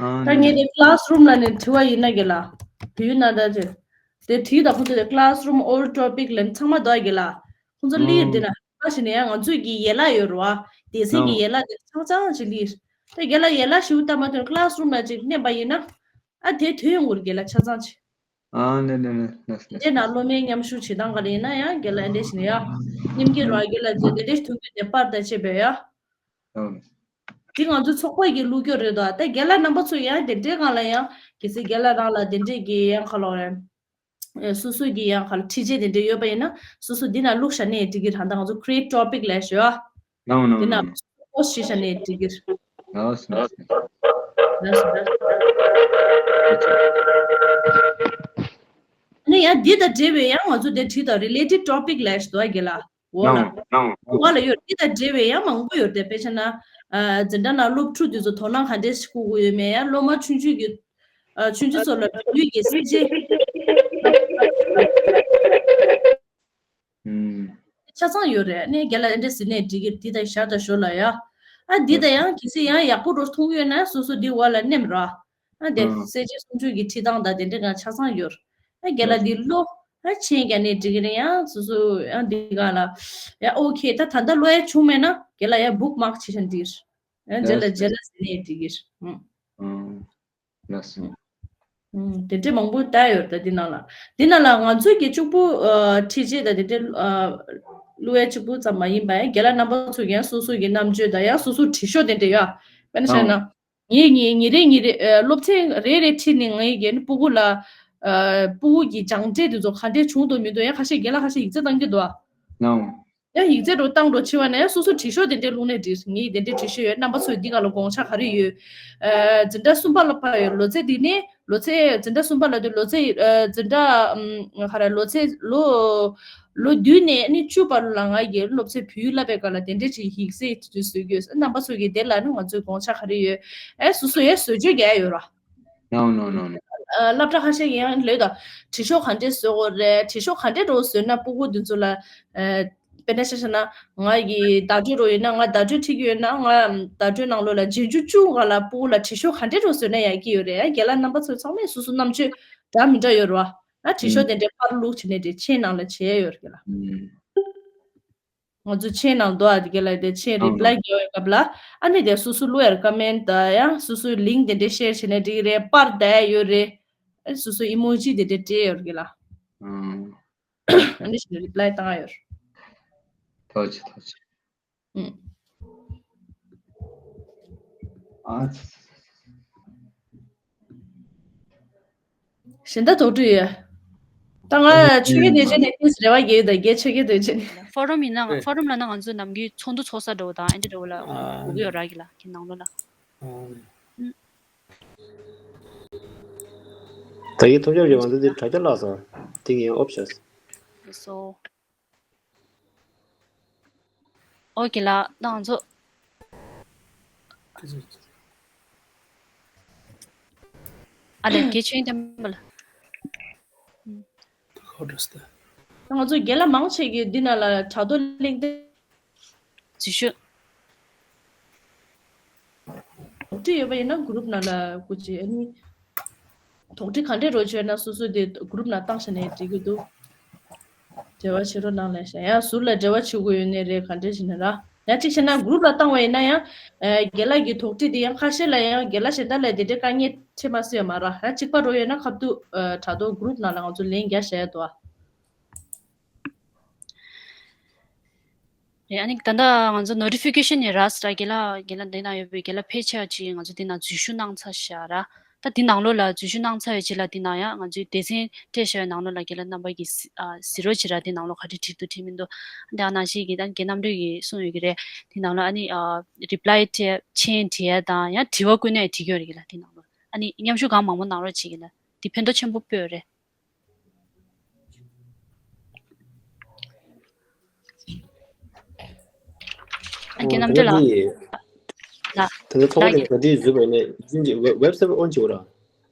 ཨ་ད་ངས་དེ་classroom་ལ་ནས་བྲིས་པ་ཡིན་ན་རྒན་ལགས། བུ་ན་ད་དེ་དེ་བྲིས་དང་ཁོང་ཚོ་དེ་classroom all topic་ལ་ཚང་མ་འདུག་རྒན་ལགས། ཁོང་ཚོ་ལིར་དེ་ན་ཨ་ཞིག་ནས་ཡང་ང་ཚོས་ཀྱི་ཡན་ལག་ཡོད་རེད་བ། སྡེ་ཚན་གྱི་ཡན་ལག་དེ་ཆ་ཚང་ཅིག་ལིར། དེ་རྒན་ལགས་ཡན་ལག་ཞིག་ལྟ་མ་ཐོན་classroom་ལ་ཅིག་མནན་པ་ཡིན་ན། ཨ་དེ་དོན་ཡོང་གི་རེད་རྒན་ལགས་ཆ་ཚང་ཅིག་ཨ་ནེ་ནེ་ནེ་ནེ་ནེ། དེ་ན་སློབ་མའི་མཉམ་ཞུགས་བྱེད་སྟངས་ག་རེ་ཡིན་ན་ཡང་རྒན་ལགས་འདྲ་ཞིག་ནས་ཡ། སྙིང་གི་ར་རྒན་ལགས་ཚོས་དེ་འདྲ་ཐུག་གི་དེ་པར་དང་བཅས་པས་ཡ། ཨ། དེ་ང་ཚོ་ཚོགས་པ་གི་བླུག་རྒྱུ་རེད་དོ། ད་རྒན་ལགས་རྣམ་པ་ཚོ་ཡང་དེ་འདྲའི་སྒང་ལ་ཡང་གལ་སྲིད་རྒན་ལགས་རང་ལ་དེ་འདྲས་ཀྱི་ཡང་ཁ་ལོ་རེད། ཨེ་སོ་སོ་གི་ཡང་ཁ་ལོ་འཁྲིད་བྱེད་དེ་འདྲས་ཡོད་པ་ཡིན་ན་སོ་སོ་འདི་ན་བླུག་བཞག་ནས་འགྲིག་གི་རེད། ད་ང་ཚོ་create topic་ལས་ཞོ། ནའོ་ནའོ་དེ་ན་ནའོ་ནའོ། post་བྱེད་བཞག་ནས་འགྲིག་གི་རེད། ལགས་སོ་ལགས་སོ། ལགས་སོ་ལགས་སོ། ཨ་ནི་ཡང་འདི་དང་འབྲེལ་བའི་ཡང་ང་ཚོ་དེ་བྲིས་དང་related topic་ལས་ཞོ་དོ་རྒན་ལགས། འོ་ལ། ནའོ་ནའོ་ནའོ། ང་ལ་ཡོད་འདི་དང་འབྲེལ་བའི་ཡང་མང་པོ་ཡོད་དེ་དཔེ་ཆ་ན། ཨ་འཛིན་གྲྭ་ནང་སློབ་ཕྲུག་དེ་ཚོ་དོ་སྣང་ག་འདྲས་ཤིག་བསྐུར་དགོས་ཡོད་མེད་ཡང་སློབ་མ་ཆུང་ཆུང་གི་ཨ་ཆུང་ཆུང་ཚོ་ལ་བོད་ཡིག་གི་གསལ་བྱེད་ཨུམ། ཆ་ཚང་ཡོད་རེད། ནས་རྒན་ལགས་ཨེ་འདྲས་ཟེར་ནས་འགྲིག་གི་འདི་དང་ཞར་དང་ཞོར་ལ་ཡ། ཨ་འདི་དང་ཡང་གལ་སྲིད་ཡང་ཡག་པོ་འགྲོ་མཐོང་ཡོད་ན་སོ་སོ་འདི་འོག་ལ་ནེམ་ར། ཨ་དེ་ཨུམ། གསལ་བྱེད་སུམ་ཅུ་གི་ཁྲིད་སྟངས་དང་དེ་འདྲས་ང་ཆ་ཚང་ཡོད། ཨ་རྒན་ལགས་འདི་ལོ། ཨ་ཆེན་རྒྱ་ནས་འགྲིག་གི་རེད་ཡང་སོ་སོ་ཡང་འདི་ག་ལ། ཡ་ཨོ་ཁེ་ད་ད་ལྟ་ལོ་ཡ་བྱུང་མེད་ན་རྒན་ལགས་ཡ་bookmark་བྱེད་ཤ་འདིར། ཡང་རྗེས་ལ་ལགས་རྗེས་ལ་ཟེར་ནས་འགྲིག་གི་རེད། ཨུམ། ཨུམ། ལགས་སོ། ཨུམ། དེ་འདྲས་མང་པོ་བལྟས་ཡོད་ད་འདི་ནང་ལ། འདི་ནང་ལ་ང་ཚོའི་གི་གཅིག་པུ་ཨ་ཁྲིད་བྱེད་ད་དེ་འདྲས་ཨ་བླུག་ཡ་གཅིག་པུ་ཙམ་མ་ཡིན་པ་ཡང་རྒན་ལགས་རྣམ་པ་ཚོ་གི་ཡང་སོ་སོ་གི་རྣམ་དཔྱོད་དང་ཡང་སོ་སོ་དྲི་ཤོག་དེ་འདྲས་ཡ། དཔེར་ན་བཤད་ན། ཨང་། ངས་ངས་ཉིན་རེ་ཉིན་རེ་ཨ་སློབ་ཚན་རེ་རེ་ཁྲིད་ནས་ངའི་རྒན་སྤུ་གུ་ལ་ཨ་སྤུ་གུ་གི་སྦྱངས་འབྲས་དེ་ཚོ་ག་འདྲས་བྱུང་འདུག་མི་འདུག་ཡང་ཁ་ཤས་རྒན་ལགས་ཁ་ཤས་ཡིག་ཚད་བཏང་གི་འདུག་ཨ། ཨང་། ཡང་ཡིག་ཚད་རུ་བཏང་འགྲོ་ཆེ་བ་ནས་སོ་སོ་དྲི་ཤོག་དེ་འདྲས་བླུགས་ནས་འདྲིས་ངས་དེ་འདྲས་དྲི་ཤོག་ཡོད་རྣམ་པ་ཚོས་འདི་ག་ལ་དགོངས་འཆར་ག་རེ་ཡོད། ཨ་འཛིན་གྲྭ་གསུམ་པ་ལ་ཕར་ཡོད་ལོ་ཚད་འདི་ནས་ལོ་ཚད་འཛིན་གྲྭ་གསུམ་པ་ལ་དུ་ལོ་ཚད་ཨ་འཛིན་གྲྭ་ཨམ་ག་རེ་ལོ་ཚད་ལོ་ལོ་བདུན་ནས་ནི་བཅུ་བར་ལ་ང་ཡི་སློབ་ཚན་བོད་ཡིག་བསླབ་པའི་སྐབས་ལ་དེ་འདྲས་ཅིག་ཡིག་ཚད་དུ་བཟོས་དགོས་རྣམ་པ་ཚོ་གི་དེ་ལ་ནི་ང་ཚོའི་དགོངས་འཆར་ག་རེ་ཡོད། ཨེ་སོ་སོ་ཡས་བཟོ་བཅོས་རྒྱག་ཡོད་ར། No, no, no, no. ཨ་སློབ་གྲྭ་ཁ་ཤས་ཀྱི་ཡང་ལོས་དང་དྲི་ཤོག་ག་འདྲས་བཟོ་དགོས་རེད། དྲི་ཤོག་ག་འདྲས་འགྲོ་བཟོས་ན་སྤུ་གུ་འདི་ཚོ་ལ་ཨ་དཔེར་ན་ཆ་བཞག་ན་ང་གི་བརྡ་སྤྲོད་རོ་ཡིན་ན་ང་བརྡ་སྤྲོད་ཁྲིད་ཀྱི་ཡོད་ན་ང་བརྡ་སྤྲོད་ནང་ལོགས་ལ་རྗེས་འཇུག་བཅུ་ག་ལ་སྤུ་གུ་ལ་དྲི་ཤོག་ག་འདྲས་འགྲོ་བཟོས་ན་ཡག་གི་ཡོད་རེད། རྒན་ལགས་རྣམ་པ་ཚོ་ཚང་མས་སོ་སོ་རྣམ་དཔྱོད་འདྲ་མི་འདྲ་ཡོད་རེད་བ། ཨ་དྲི་ཤོག་དེ་འདྲའི་པར་བླུགས་བྱས་ནས་དེ་མཆན་ནང་ལ་བྱས་ཡོད་རེད་ལ། ང་ཚོ་མཆན་ནང་འདུག་ཨ་དེ་ག་ལ་དེ་མཆན་reply་རྒྱག་པའི་སྐབས་ལ་ཨ་ནི་དེ་སོ་སོ་བླུགས་ཡར་comment་དང་ཡང་སོ་སོའི་link་དེ་འདྲ་share་བྱས་ནས་འགྲིག་གི་རེད། པར་བལྟས་ཡོད་རེད། ཨ་སོ་སོ་emoji་དེ་འདྲ་སྤྲད་ཡོད་རེད་ལ། ཨ་ནི་ཞིག་reply་བཏང་ཡོད། ཐུགས་རྗེ་ཆེ་ཐུགས་རྗེ་ཆེ། ཨུམ། ཨ་ཙི། གཞན་དག་དོགས་འདྲི་ཡོད། ད་ང་ཆོས་རྒྱལ་སྡེ་ཚན་ནས་ཏིས་རེ་བ་རྒྱས་ཡོད་ད་རྒྱལ་ཆོས་རྒྱལ་སྡེ་ཚན་ནས། Forum་ཡིན་ན་ང་Forum་ལ་ན་ང་ཚོ་ནམ་རྒྱུན་ཚོགས་འདུ་ཚོགས་ས་འདྲ་བོ་དང་ཨེ་འདྲ་འདྲ་བོ་ལ་གོ་གི་ཡོད་ར་གི་ལ་གི་ནང་ལོ་ལ། ད་ཡིག་ཐུམ་ཆབ་ཀྱི་ང་ཚོ་འདི་དྲ་རྒྱ་བརླག་སོང་། དེ་ངའི་ཨོབ་ཤས། སོ། ཨོ་ཀེ་ལགས་ད་ང་ཚོ། ཨ་ལས་དགེ་ཆོས་བསྟན་པ་ལ། ང་ཚོ་རྒན་ལགས་མང་ཆེ་གིས་འདི་ན་ལ་དྲ་ཐོག་གླེང་སྟེགས། འཛུལ་ཞུགས། དོགས་འདྲི་ཡོད་པ་ཡིན་ན་group་ནང་ལ་སྐུ་མཁྱེན་ཨ་ནི། དོགས་འདྲི་ག་འདྲས་རོགས་བྱས་ན་སོ་སོ་དེ་group་ནང་བཏང་བྱས་ནས་འགྲིག་གི་འདུག་འབྲེལ་བ་བྱེད་རོགས་གནང་ལབ་ཤག་ཡང་ཟུར་ལ་འབྲེལ་བ་བྱེད་དགོས་ཡོད་ནའི་རེད་ག་འདྲས་བྱས་ན་ར། ཡང་གཅིག་བྱས་ན་group་ལ་བཏང་བ་ཡིན་ན་ཡང་། རྒན་ལགས་ཀྱི་དོགས་འདྲི་དེ་ཡང་ཁ་ཤས་ལ་ཡང་རྒན་ལགས་གཞན་དག་ལ་དེ་འདྲའི་དཀའ་ངལ་འཕྲད་མ་སྲིད་ཡོད་མ་ར་ཡང་གཅིག་པ་རོགས་ཡོད་ན་ཁ་ཐུག་དྲ་ཐོག་group་ནང་ལ་ང་ཚོ་ལན་རྒྱག་བྱས་འདུག་ཨ། རེད། ཨ་ནི་ད་ལྟ་ང་ཚོ་notification་ནས་རག་སོང་ར། རྒན་ལགས་རྒན་ལགས་འདི་ན་ཡོད་པའི་རྒན་ལགས་ཕལ་ཆེ་བ་ཅིག་ང་ཚོ་འདི་ན་འཛུལ་ཞུགས་གནང་ཚར་ཤག་ར། ད་འདི་ནང་ལོགས་ལ་འཛུལ་ཞུགས་གནང་ཚར་བའི་རྗེས་ལ་འདི་ན་ཡང་ང་ཚོའི་སྡེ་ཚན་སྤྲད་བཞག་པའི་ནང་ལོགས་ལ་རྒན་ལགས་རྣམ་པ་གིས་གཟིགས་རོགས་བྱེད་ར། འདི་ནང་ལོགས་ག་རེ་བྲིས་འདུག་བྲིས་མི་འདུག་འདི་ཨ་ནང་བཞིན་གྱི་ད་རྒན་རྣམ་གྲོལ་གྱིས་གསུངས་ཡོད་ཀྱི་རེད། འདི་ནང་ལོགས་ཨ་ནི་reply་སྤྲད་མཆན་བྲིས་ཡ་དང་ཡང་དྲི་བ་བཀོད་ན་ཡང་འགྲིག་གི་ཡོད་རེད་རྒན་ལགས། འདི་ནང་ལོགས་ཨ་ནི་མཉམ་ཞུགས་གང་མང་པོ་གནང་རོགས་བྱེད་རྒན་ལགས། འདི་ཕན་ཐོགས་ཆེན་པོ་སྤོས་རེད། ཨ་རྒན་རྣམ་གྲོལ་ལགས། ལགས། ད་ལྟ་ཚོགས་པ་ལགས་དེ་ག་དུས་འཛུལ་བ་ཡིན་ན་ཡིན་གྱི་ཝེབ་སའིཊ་ཨོན་བྱེད་དགོས་ར།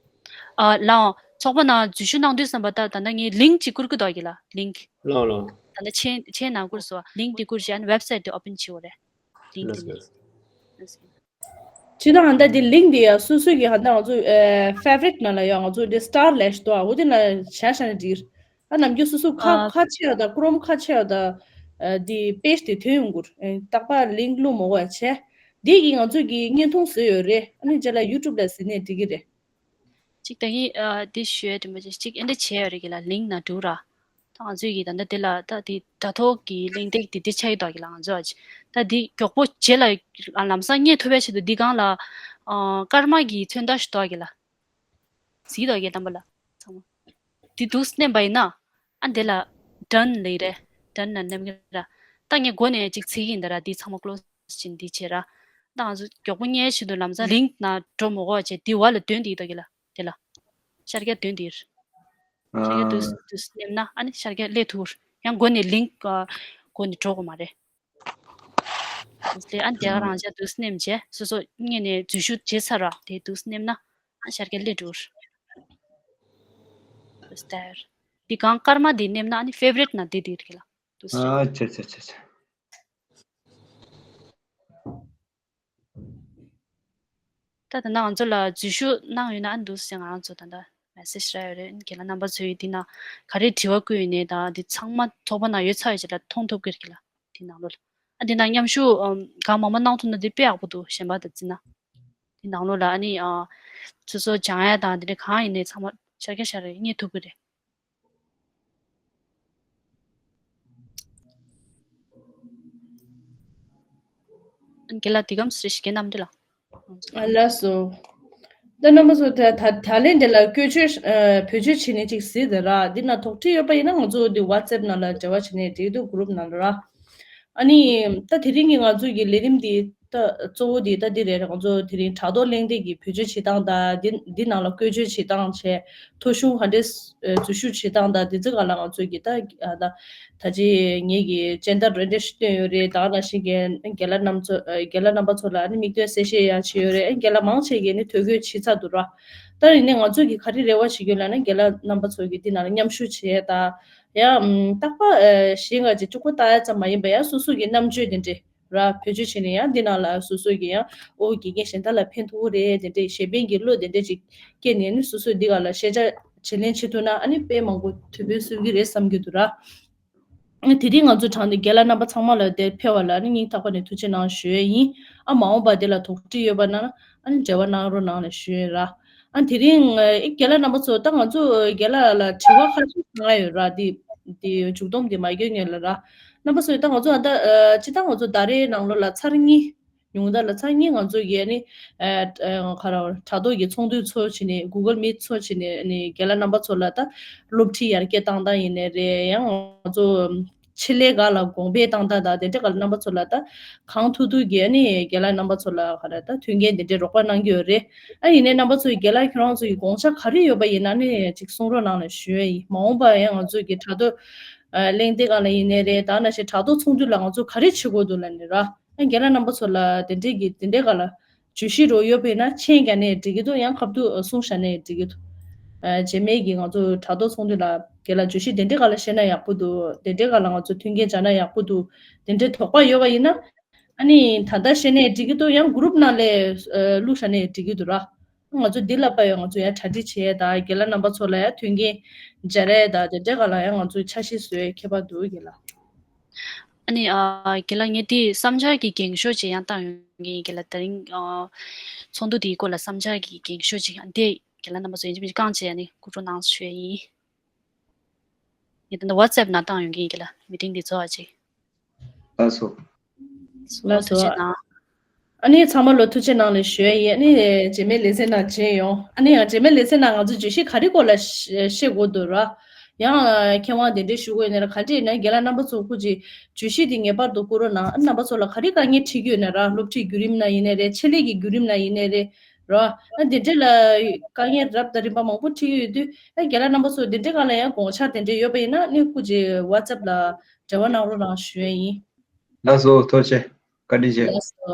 ཨ་ལགས། ཚོགས་པ་ནང་འཛུལ་ཞུགས་གནང་དུས་ཙམ་པ་ད་ད་ལྟ་ངས་ལིང་ཅིག་བསྐུར་གི་འདུག་གི་ལ་ལིང་། ལགས་ལགས། ད་ལྟ་མཆན་མཆན་ནང་བསྐུར་སོང་། ལིང་དེ་བསྐུར་བྱས་ཨ་ནི་ཝེབ་སའིཊ་དེ་ཨོ་པན་བྱེད་དགོས་རེད། ལིང་དེ་ལགས་ནས། སོ། སྤྱིར་བཏང་ཧ་ད་འདི་ལིང་འདི་ཡང་སོ་སོ་གི་ཧ་ད་ང་ཚོ་ཨེ་ཕེ་ཝ་རིཊ་ནང་ལ་ཡང་ང་ཚོ་འདི་སི་ཊར་ལེ་ཤ་འདུག་ཨ་འོ་དེ་ན་བྱ་བྱ་ནས་འགྲིག་ཨ་ནམ་རྒྱུན་སོ་སོ་ཁ་ཨ་ཁ་ཕྱེ་ཡ་ད་ཀོ་རོམ་ཁ་ཕྱེ་ཡ་ད་ཨ་འདི་པེ་ཇི་དེ་ཐོན་ཡོང་གུར་ཨེ་རྟག་པར་ལིང་བླུག་མ་དགོས་ཡ་བྱས་འདི་གི་ང་ཚོ་གི་བརྙན་ཐུང་བཟོས་ཡོད་རེད། ཨ་ནི་རྗེས་ལ་ཡུ་ཊུབ་ལ་གཟིགས་ནས་འགྲིག་གི་རེད། གཅིག་ད་གིན་ཨ་འདི་ཞུ་ཡ་དྲན་པ་ཅིག་གཅིག་ཨེ་འདྲ་བྱས་ཡོད་རེད་གི་ལ་ལིང་ན་འགྲོ་ར། ད་ང་ཚོས་གི་ད་ལྟ་འདི་ལ་ད་འདི་དྲ་ཐོག་གི་གླེང་སྟེགས་འདི་འདི་ཆགས་ཡི་དོག་གི་ལ་ང་ཚོ་ཨ་ཅི་ད་འདི་མགྱོགས་པོ་རྗེས་ལ་ལམ་སང་རྙེད་ཐུབ་པའི་ཆེད་དུ་འདི་སྒང་ལ་ཨ་སྐར་མ་གི་མཚོན་རྟགས་ཞིག་འདུག་གི་ལ་གཟིགས་དོག་གི་རྣམ་པ་ལ་ཚང་མ་འདི་འདུག་སེ་མནན་པ་ཡིན་ན་ཨ་འདི་ལ་ཌན་ལབ་ཀྱི་རེད། ཌན་ལ་མནན་གི་ར། ད་ངས་འགོ་ནས་ཅིག་བྱེད་ཀྱི་ཡིན་ད་ར། འདི་ཚང་མ་ཀློ་ཅིག་འདི་བྱེད་ར། ད་ང་ཚོ་མགྱོགས་པོ་རྙེད་ཆེད་དུ་ལམ་སང་ལིང་ན་འགྲོ་མི་དགོས་བྱས་འདི་བ་ལ་དོན་འདི་ཡི་དོག་གི་ལ། དེ་ལ། ཤར་རྒྱག་དོན་འདིར། ཤར་རྒྱག་དུས་ཨ། དུས་མནན་ན་ཨ་ནི་ཤར་རྒྱག་སླེབས་ཐུབ། ཡང་འགོ་ནས་ལིང་ཨ་འགོ་ནས་འགྲོ་དགོས་མ་རེད། དུས་སླེབས་ཨ་ནི་དེ་ག་རང་ཅག་དུས་མནན་བྱས་སོ་སོ་སྔོན་ནས་འཛུལ་ཞུགས་བྱས་ཚར་ར་དེ་དུས་མནན་ན་ཨ་ཤར་རྒྱག་སླེབས་འགྲོ། དུས་ལྟར། འདི་གང་སྐར་མ་འདི་མནན་ན་ཨ་ནི་ཕེ་ཝ་རིཊ་ན་འདི་འདིར་གི་ལ་དུས་ཨ་ཅེ་ཅེ་ཅེ་ཅེ། ད་ད་ནང་ང་ཚོ་ལ་འཛུལ་ཞུགས་གནང་ཡོད་ན་ཨ་འདུག་སེ་ང་རང་ཚོ་ད་ལྟ་མེ་སེ་ཇི་རག་ཡོད་རེད། རྒན་ལགས་རྣམ་པ་ཚོས་འདི་ན་ག་རེ་དྲི་བ་བཀོད་ཡོད་ནའི་ད་འདི་ཚང་མ་ཚོགས་པ་ནང་ཡོད་ཚར་ཡོད་ཅེས་ལ་མཐོང་ཐུབ་ཀྱི་རེད་ལ་འདི་ནང་ལོགས་ལ་ཨ་འདི་ན་མཉམ་ཞུགས་གང་མང་མང་གནང་ཐུབ་ན་འདི་དཔེ་ཡག་པོ་འདུག་གཞན་པ་དང་བརྩིས་ན་འདི་ནང་ལོགས་ལ་ཨ་ནི་སོ་སོ་སྦྱང་ཡ་དང་འདི་འདྲ་གང་ཡིན་ནའི་ཚང་མ་ཤར་རྒྱག་ཤར་རེ་རྙེད་ཐུབ་ཀྱི་རེད། རྒན་ལགས་འདི་གམ་སུ་རེད་ཤི་རྒན་རྣམ་འདྲེན་ལགས། ཨ་ལགས་སོ། ད་རྣམ་པ་ཚོ་ད་ད་ད་ལན་འདི་ལ་བཀོལ་སྤྱོད་ཨ་བེད་སྤྱོད་བྱེད་ནས་ཅིག་གཟིགས་དང་ར། འདི་ན་དོགས་འདྲི་ཡོད་པ་ཡིན་ན་ང་ཚོ་འདི་ཝ་ཙེབ་ནང་ལ་འབྲེལ་བ་བྱེད་ནས་འགྲིག་འདུག་གུ་རུབ་ནང་ལ་ར། ཨ་ནི་ད་དེ་རིང་གི་ང་ཚོ་གི་ལས་རིམ་འདི་ད་གཙོ་བོ་འདི་ད་འདི་རེད། ང་ཚོ་དེ་རིང་དྲ་ཐོག་གླེང་སྟེགས་ཀྱི་བེད་སྤྱོད་བྱེད་སྟངས་དང་འདི་འདི་ནང་ལ་བཀོལ་སྤྱོད་བྱེད་སྟངས་བྱས། ཐོ་གཞུང་ག་འདྲས་ཨ་འཛུལ་ཞུགས་བྱེད་སྟངས་དང་དེ་ཚོའི་སྒང་ལ་ང་ཚོས་ཀྱི་ད་ཨ་ད་ད་ཅི་ངེད་ཀྱི་སྦྱིན་བདག་རེ་འདྲ་ཞིག་བཏོན་ཡོད་རེད། ད་ག་ནང་བཞིན་གྱི་རྒན་ལགས་རྣམ་ཚོ་ཨ་རྒན་ལགས་རྣམ་པ་ཚོ་ལ་ནི་མིག་སྟོན་གསལ་བཤད་ཡང་བྱས་ཡོད་རེད། རྒན་ལགས་མང་ཆེ་གིས་ནི་ཐོ་འགོད་བྱས་ཚར་འདུག་ར། ད་ཡིན་ནའི་ང་ཚོས་ཀྱི་ག་རེ་རེ་བ་བྱེད་ཀྱི་ཡོད་ལབ་ན་རྒན་ལགས་རྣམ་པ་ཚོ་གིས་འདི་ནང་ལ་མཉམ་ཞུགས་བྱས་ད་ཡང་ཨམ་རྟག་པར་ཨ་གཞན་ག་ཅིག་གཅིག་པོ་ལྟ་ཡ་ཙམ་མ་ཡིན་པ་ཡང་སོ་སོ་གི་རྣམ་དཔྱོད་དེ་འདྲས། ར་བེད་སྤྱོད་བྱས་ནས་ཡང་འདི་ནང་ལ་སོ་སོ་གི་ཡང་ཨོ་དགེ་རྒན་གཞན་དག་ལ་ཕན་ཐོགས་རེད་དེ་འདྲའི་གཞན་ཕན་གྱི་བློ་དེ་འདྲ་ཅིག་སྐྱེས་ནས་ནི་སོ་སོས་འདི་ག་ལ་ཤེས་བྱ་བྱེད་ལེན་བྱེད་ཐུབ་ན་ཨ་ནི་དཔེ་མང་པོ་ཐུགས་ཕན་གསོས་ཀྱི་རེད་བསམ་གྱི་འདུག་ར། དེ་རིང་ང་ཚོ་དྲངས་ཏེ་རྒན་ལགས་རྣམ་པ་ཚང་མ་ལ་དེ་ཕེབས་པ་ལ་ནི་སྙིང་ཐག་པ་ནས་ཐུགས་རྗེ་གནང་ཞུ་ཡས་ཡིན། ཨ་མ་འོངས་པ་དེ་ལ་དོགས་འདྲི་ཡོད་པ་ན་ཨ་ནི་འབྲེལ་བ་གནང་རོགས་གནང་ལ་ཞུ་ཡས་ར། ཨ་དེ་རིང་ཨེ་རྒན་ལགས་རྣམ་པ་ཚོ་ད་ང་ཚོ་རྒན་ལགས་ལ་དྲི་བ་ཁ་ཤས་གནང་ཡོད་ར། དེ་དེ་མཇུག་སྡོམ་དེ་མ་བསྐྱོན་སྔོན་ལ་ར། རྣམ་པ་ཚོས་ད་ང་ཚོ་ཨ་ད་ཨ་སྤྱིར་བཏང་ང་ཚོ་ཟླ་རེའི་ནང་ལོགས་ལ་ཚར་གཉིས། ཉུང་མཐའ་ལ་ཚར་གཉིས་ང་ཚོ་གིས་ནི་ཨ་ཨ་ག་རེ་དྲ་ཐོག་གི་ཚོགས་འདུ་ཚོགས་བྱས་ནས་གུ་གལ་མིཊ་ཚོགས་བྱས་ནས་ནི་རྒན་ལགས་རྣམ་པ་ཚོ་ལ་ད་སློབ་ཁྲིད་ཡར་རྒྱས་བཏང་སྟངས་ཡིན་ནའི་རེད། ཡང་ང་ཚོ་ཆེད་ལས་སྒང་ལ་གོང་འཕེལ་བཏང་སྟངས་དང་དེ་འདྲ་སྒང་ལ་རྣམ་པ་ཚོ་ལ་ད་གང་ཐུབ་ཐུབ་ཀྱིས་ནི་རྒན་ལགས་རྣམ་པ་ཚོ་ལ་ག་རེ་ད་མཐུན་རྐྱེན་དེ་འདྲའི་རོགས་པ་གནང་གི་ཡོད་རེད། ཨ་ཡིན་ནའི་རྣམ་པ་ཚོ་ཡིས་རྒན་ལགས་ཁྱེད་རང་ཚོ་ཡི་དགོངས་འཆར་ག་རེ་ཡོད་པ་ཡིན་ན་ནི་ཅིག་གསུང་རོགས་གནང་ལ་ཞུ་ཡས་ཡིན། མ་འོངས་པ་ཡང་ང་ཚོ་གི་དྲ་ཐོག་ཨ་གླེང་སྟེགས་སྒང་ལ་ཡིན་ནའི་རེད། ད་ནང་བཞིན་དྲ་ཐོག་ཚོགས་འདུ་ལ་ང་ཚོ་ག་རེ་བྱེད་དགོས་འདུག་ལབ་ནི་ར། ཨ་རྒན་ལགས་རྣམ་པ་ཚོ་ལ་དེ་འདྲས་ཀྱི་དེ་འདྲས་སྒང་ལ་བརྗོད་གཞི་རོགས་ཡོད་པ་ཡིན་ན་མཆན་རྒྱག་ནའི་འགྲིག་གི་འདུག་ཡང་ཁ་ཐུག་གསུང་བཞག་ནའི་འགྲིག་གི་འདུག་ཨ་རྗེས་མའི་གི་ང་ཚོ་དྲ་ཐོག་ཚོགས་འདུ་ལ་རྒན་ལགས་བརྗོད་གཞི་དེ་འདྲས་སྒང་ལ་བཤད་ན་ཡག་པོ་འདུག་དེ་འདྲས་སྒང་ལ་ང་ཚོ་མཐུན་རྐྱེན་སྦྱར་ན་ཡག་པོ་འདུག་དེ་འདྲས་དོགས་པ་ཡོད་པ་ཡིན་ན་ཨ་ནི་ད་ལྟ་བཤད་ནའི་འགྲིག་གི་འདུག་ཡང་གུ་རུབ་ནང་ལ་ཨ་བླུགས་བཞག་ནའི་འགྲིག་གི་འདུག་ར། ང་ཚོ་འདི་ལ་དཔག་ཡོད་ང་ཚོ་ཡང་གྲ་སྒྲིག་བྱེད་ཡས་དང་རྒན་ལགས་རྣམ་པ་ཚོ་ལ་ཡང་མཐུན་རྐྱེན་སྦྱར་ཡས་དང་དེ་འདྲའི་སྒང་ལ་ཡང་ང་ཚོས་འཆར་གཞི་བཟོ་ཡས་ཁྱད་པར་འདུག་རྒན་ལགས། ཨ་ནི་ཨ་རྒན་ལགས་ངས་འདི་བསམ་འཆར་གྱི་འགེངས་ཤོག་ཅིག་ཡང་བཏང་ཡོང་གི་ཡིན། རྒན་ལགས་དེ་རིང་ཨ་ཚོགས་འདུ་འདིའི་སྐོར་ལ་བསམ་འཆར་གྱི་འགེངས་ཤོག་ཅིག་ཨ་འདི་རྒན་ལགས་རྣམ་པ་ཚོ་ཡིན་གཅིག་མིན་གཅིག་བསྐངས་བྱས་ཨ་ནི་བསྐུར་རོགས་གནང་ཞུ་ཡས་ཡིན། ངས་ད་ལྟ་ཝ་ཙེབ་ནང་བཏང་ཡོང་གི་ཡིན། རྒན་ལགས་མི་ཊིང་འདི་རྫོགས་པ་ཅིག་ལགས་སོ། ལགས་སོ། ཐུགས་རྗེ་གནང་། ཨ་ནི་ཚང་མ་ལ་ཐུགས་རྗེ་གནང་ལ་ཞུ་ཡས་ཡིན། ཨ་ནི་རྗེས་མའི་ལེ་ཚན་ནང་མཇལ་ཡོང་། ཨ་ནི་ཡང་རྗེས་མའི་ལེ་ཚན་ནང་ང་ཚོ་བརྗོད་གཞི་ག་རེ་སྐོར་ལ་བཤད་དགོས་འདུག་ར། ཡང་མཁས་དབང་གདན་འདྲེན་ཞུ་དགོས་ཡིན་ན་ར་ག་འདྲས་ཡིན་ན་རྒན་ལགས་རྣམ་པ་ཚོ་སྐུ་མཁྱེན་བརྗོད་གཞི་འདི་ངེས་པར་དུ་བསྐུར་རོགས་གནང་། ཨ་ནི་རྣམ་པ་ཚོ་ལ་ག་རེ་དཀའ་ངལ་འཕྲད་ཀྱི་ཡོད་ན་ར་སློབ་ཁྲིད་བརྒྱུད་རིམ་ནང་ཡིན་ནའི་རེད། ཆེད་ལས་ཀྱི་བརྒྱུད་རིམ་ནང་ཡིན་ནའི་རེད། རོ། ཨ་འདི་འདྲ་ལ་དཀའ་ངལ་རབ་དང་རིམ་པ་མང་པོ་འཕྲད་ཀྱི་ཡོད་དུས། ཨ་རྒན་ལགས་རྣམ་པ་ཚོ་འདི་འདྲའི་སྒང་ལ་ཡང་དགོངས་འཆར་དེ་འདྲ་ཡོད་པ་ཡིན་ན་ནི་སྐུ་མཁྱེན་WhatsApp་ལ་འབྲེལ་བ་གནང་རོགས་གནང་ཞུ་ཡ་ཡིན། ལགས་སོ། ཐུགས་རྗེ་ཆེ། བཀའ་དྲིན་ཆེ། ལགས་སོ།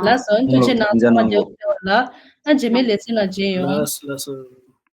ལགས་སོ། ཐུགས་རྗེ་གནང་། ཚང་མ་མཇལ་བ་ལ། ཨ་རྗེས་མའི་ལེ་ཚན་ལ་མཇལ་ཡོང་། ལགས་སོ། ལགས་སོ།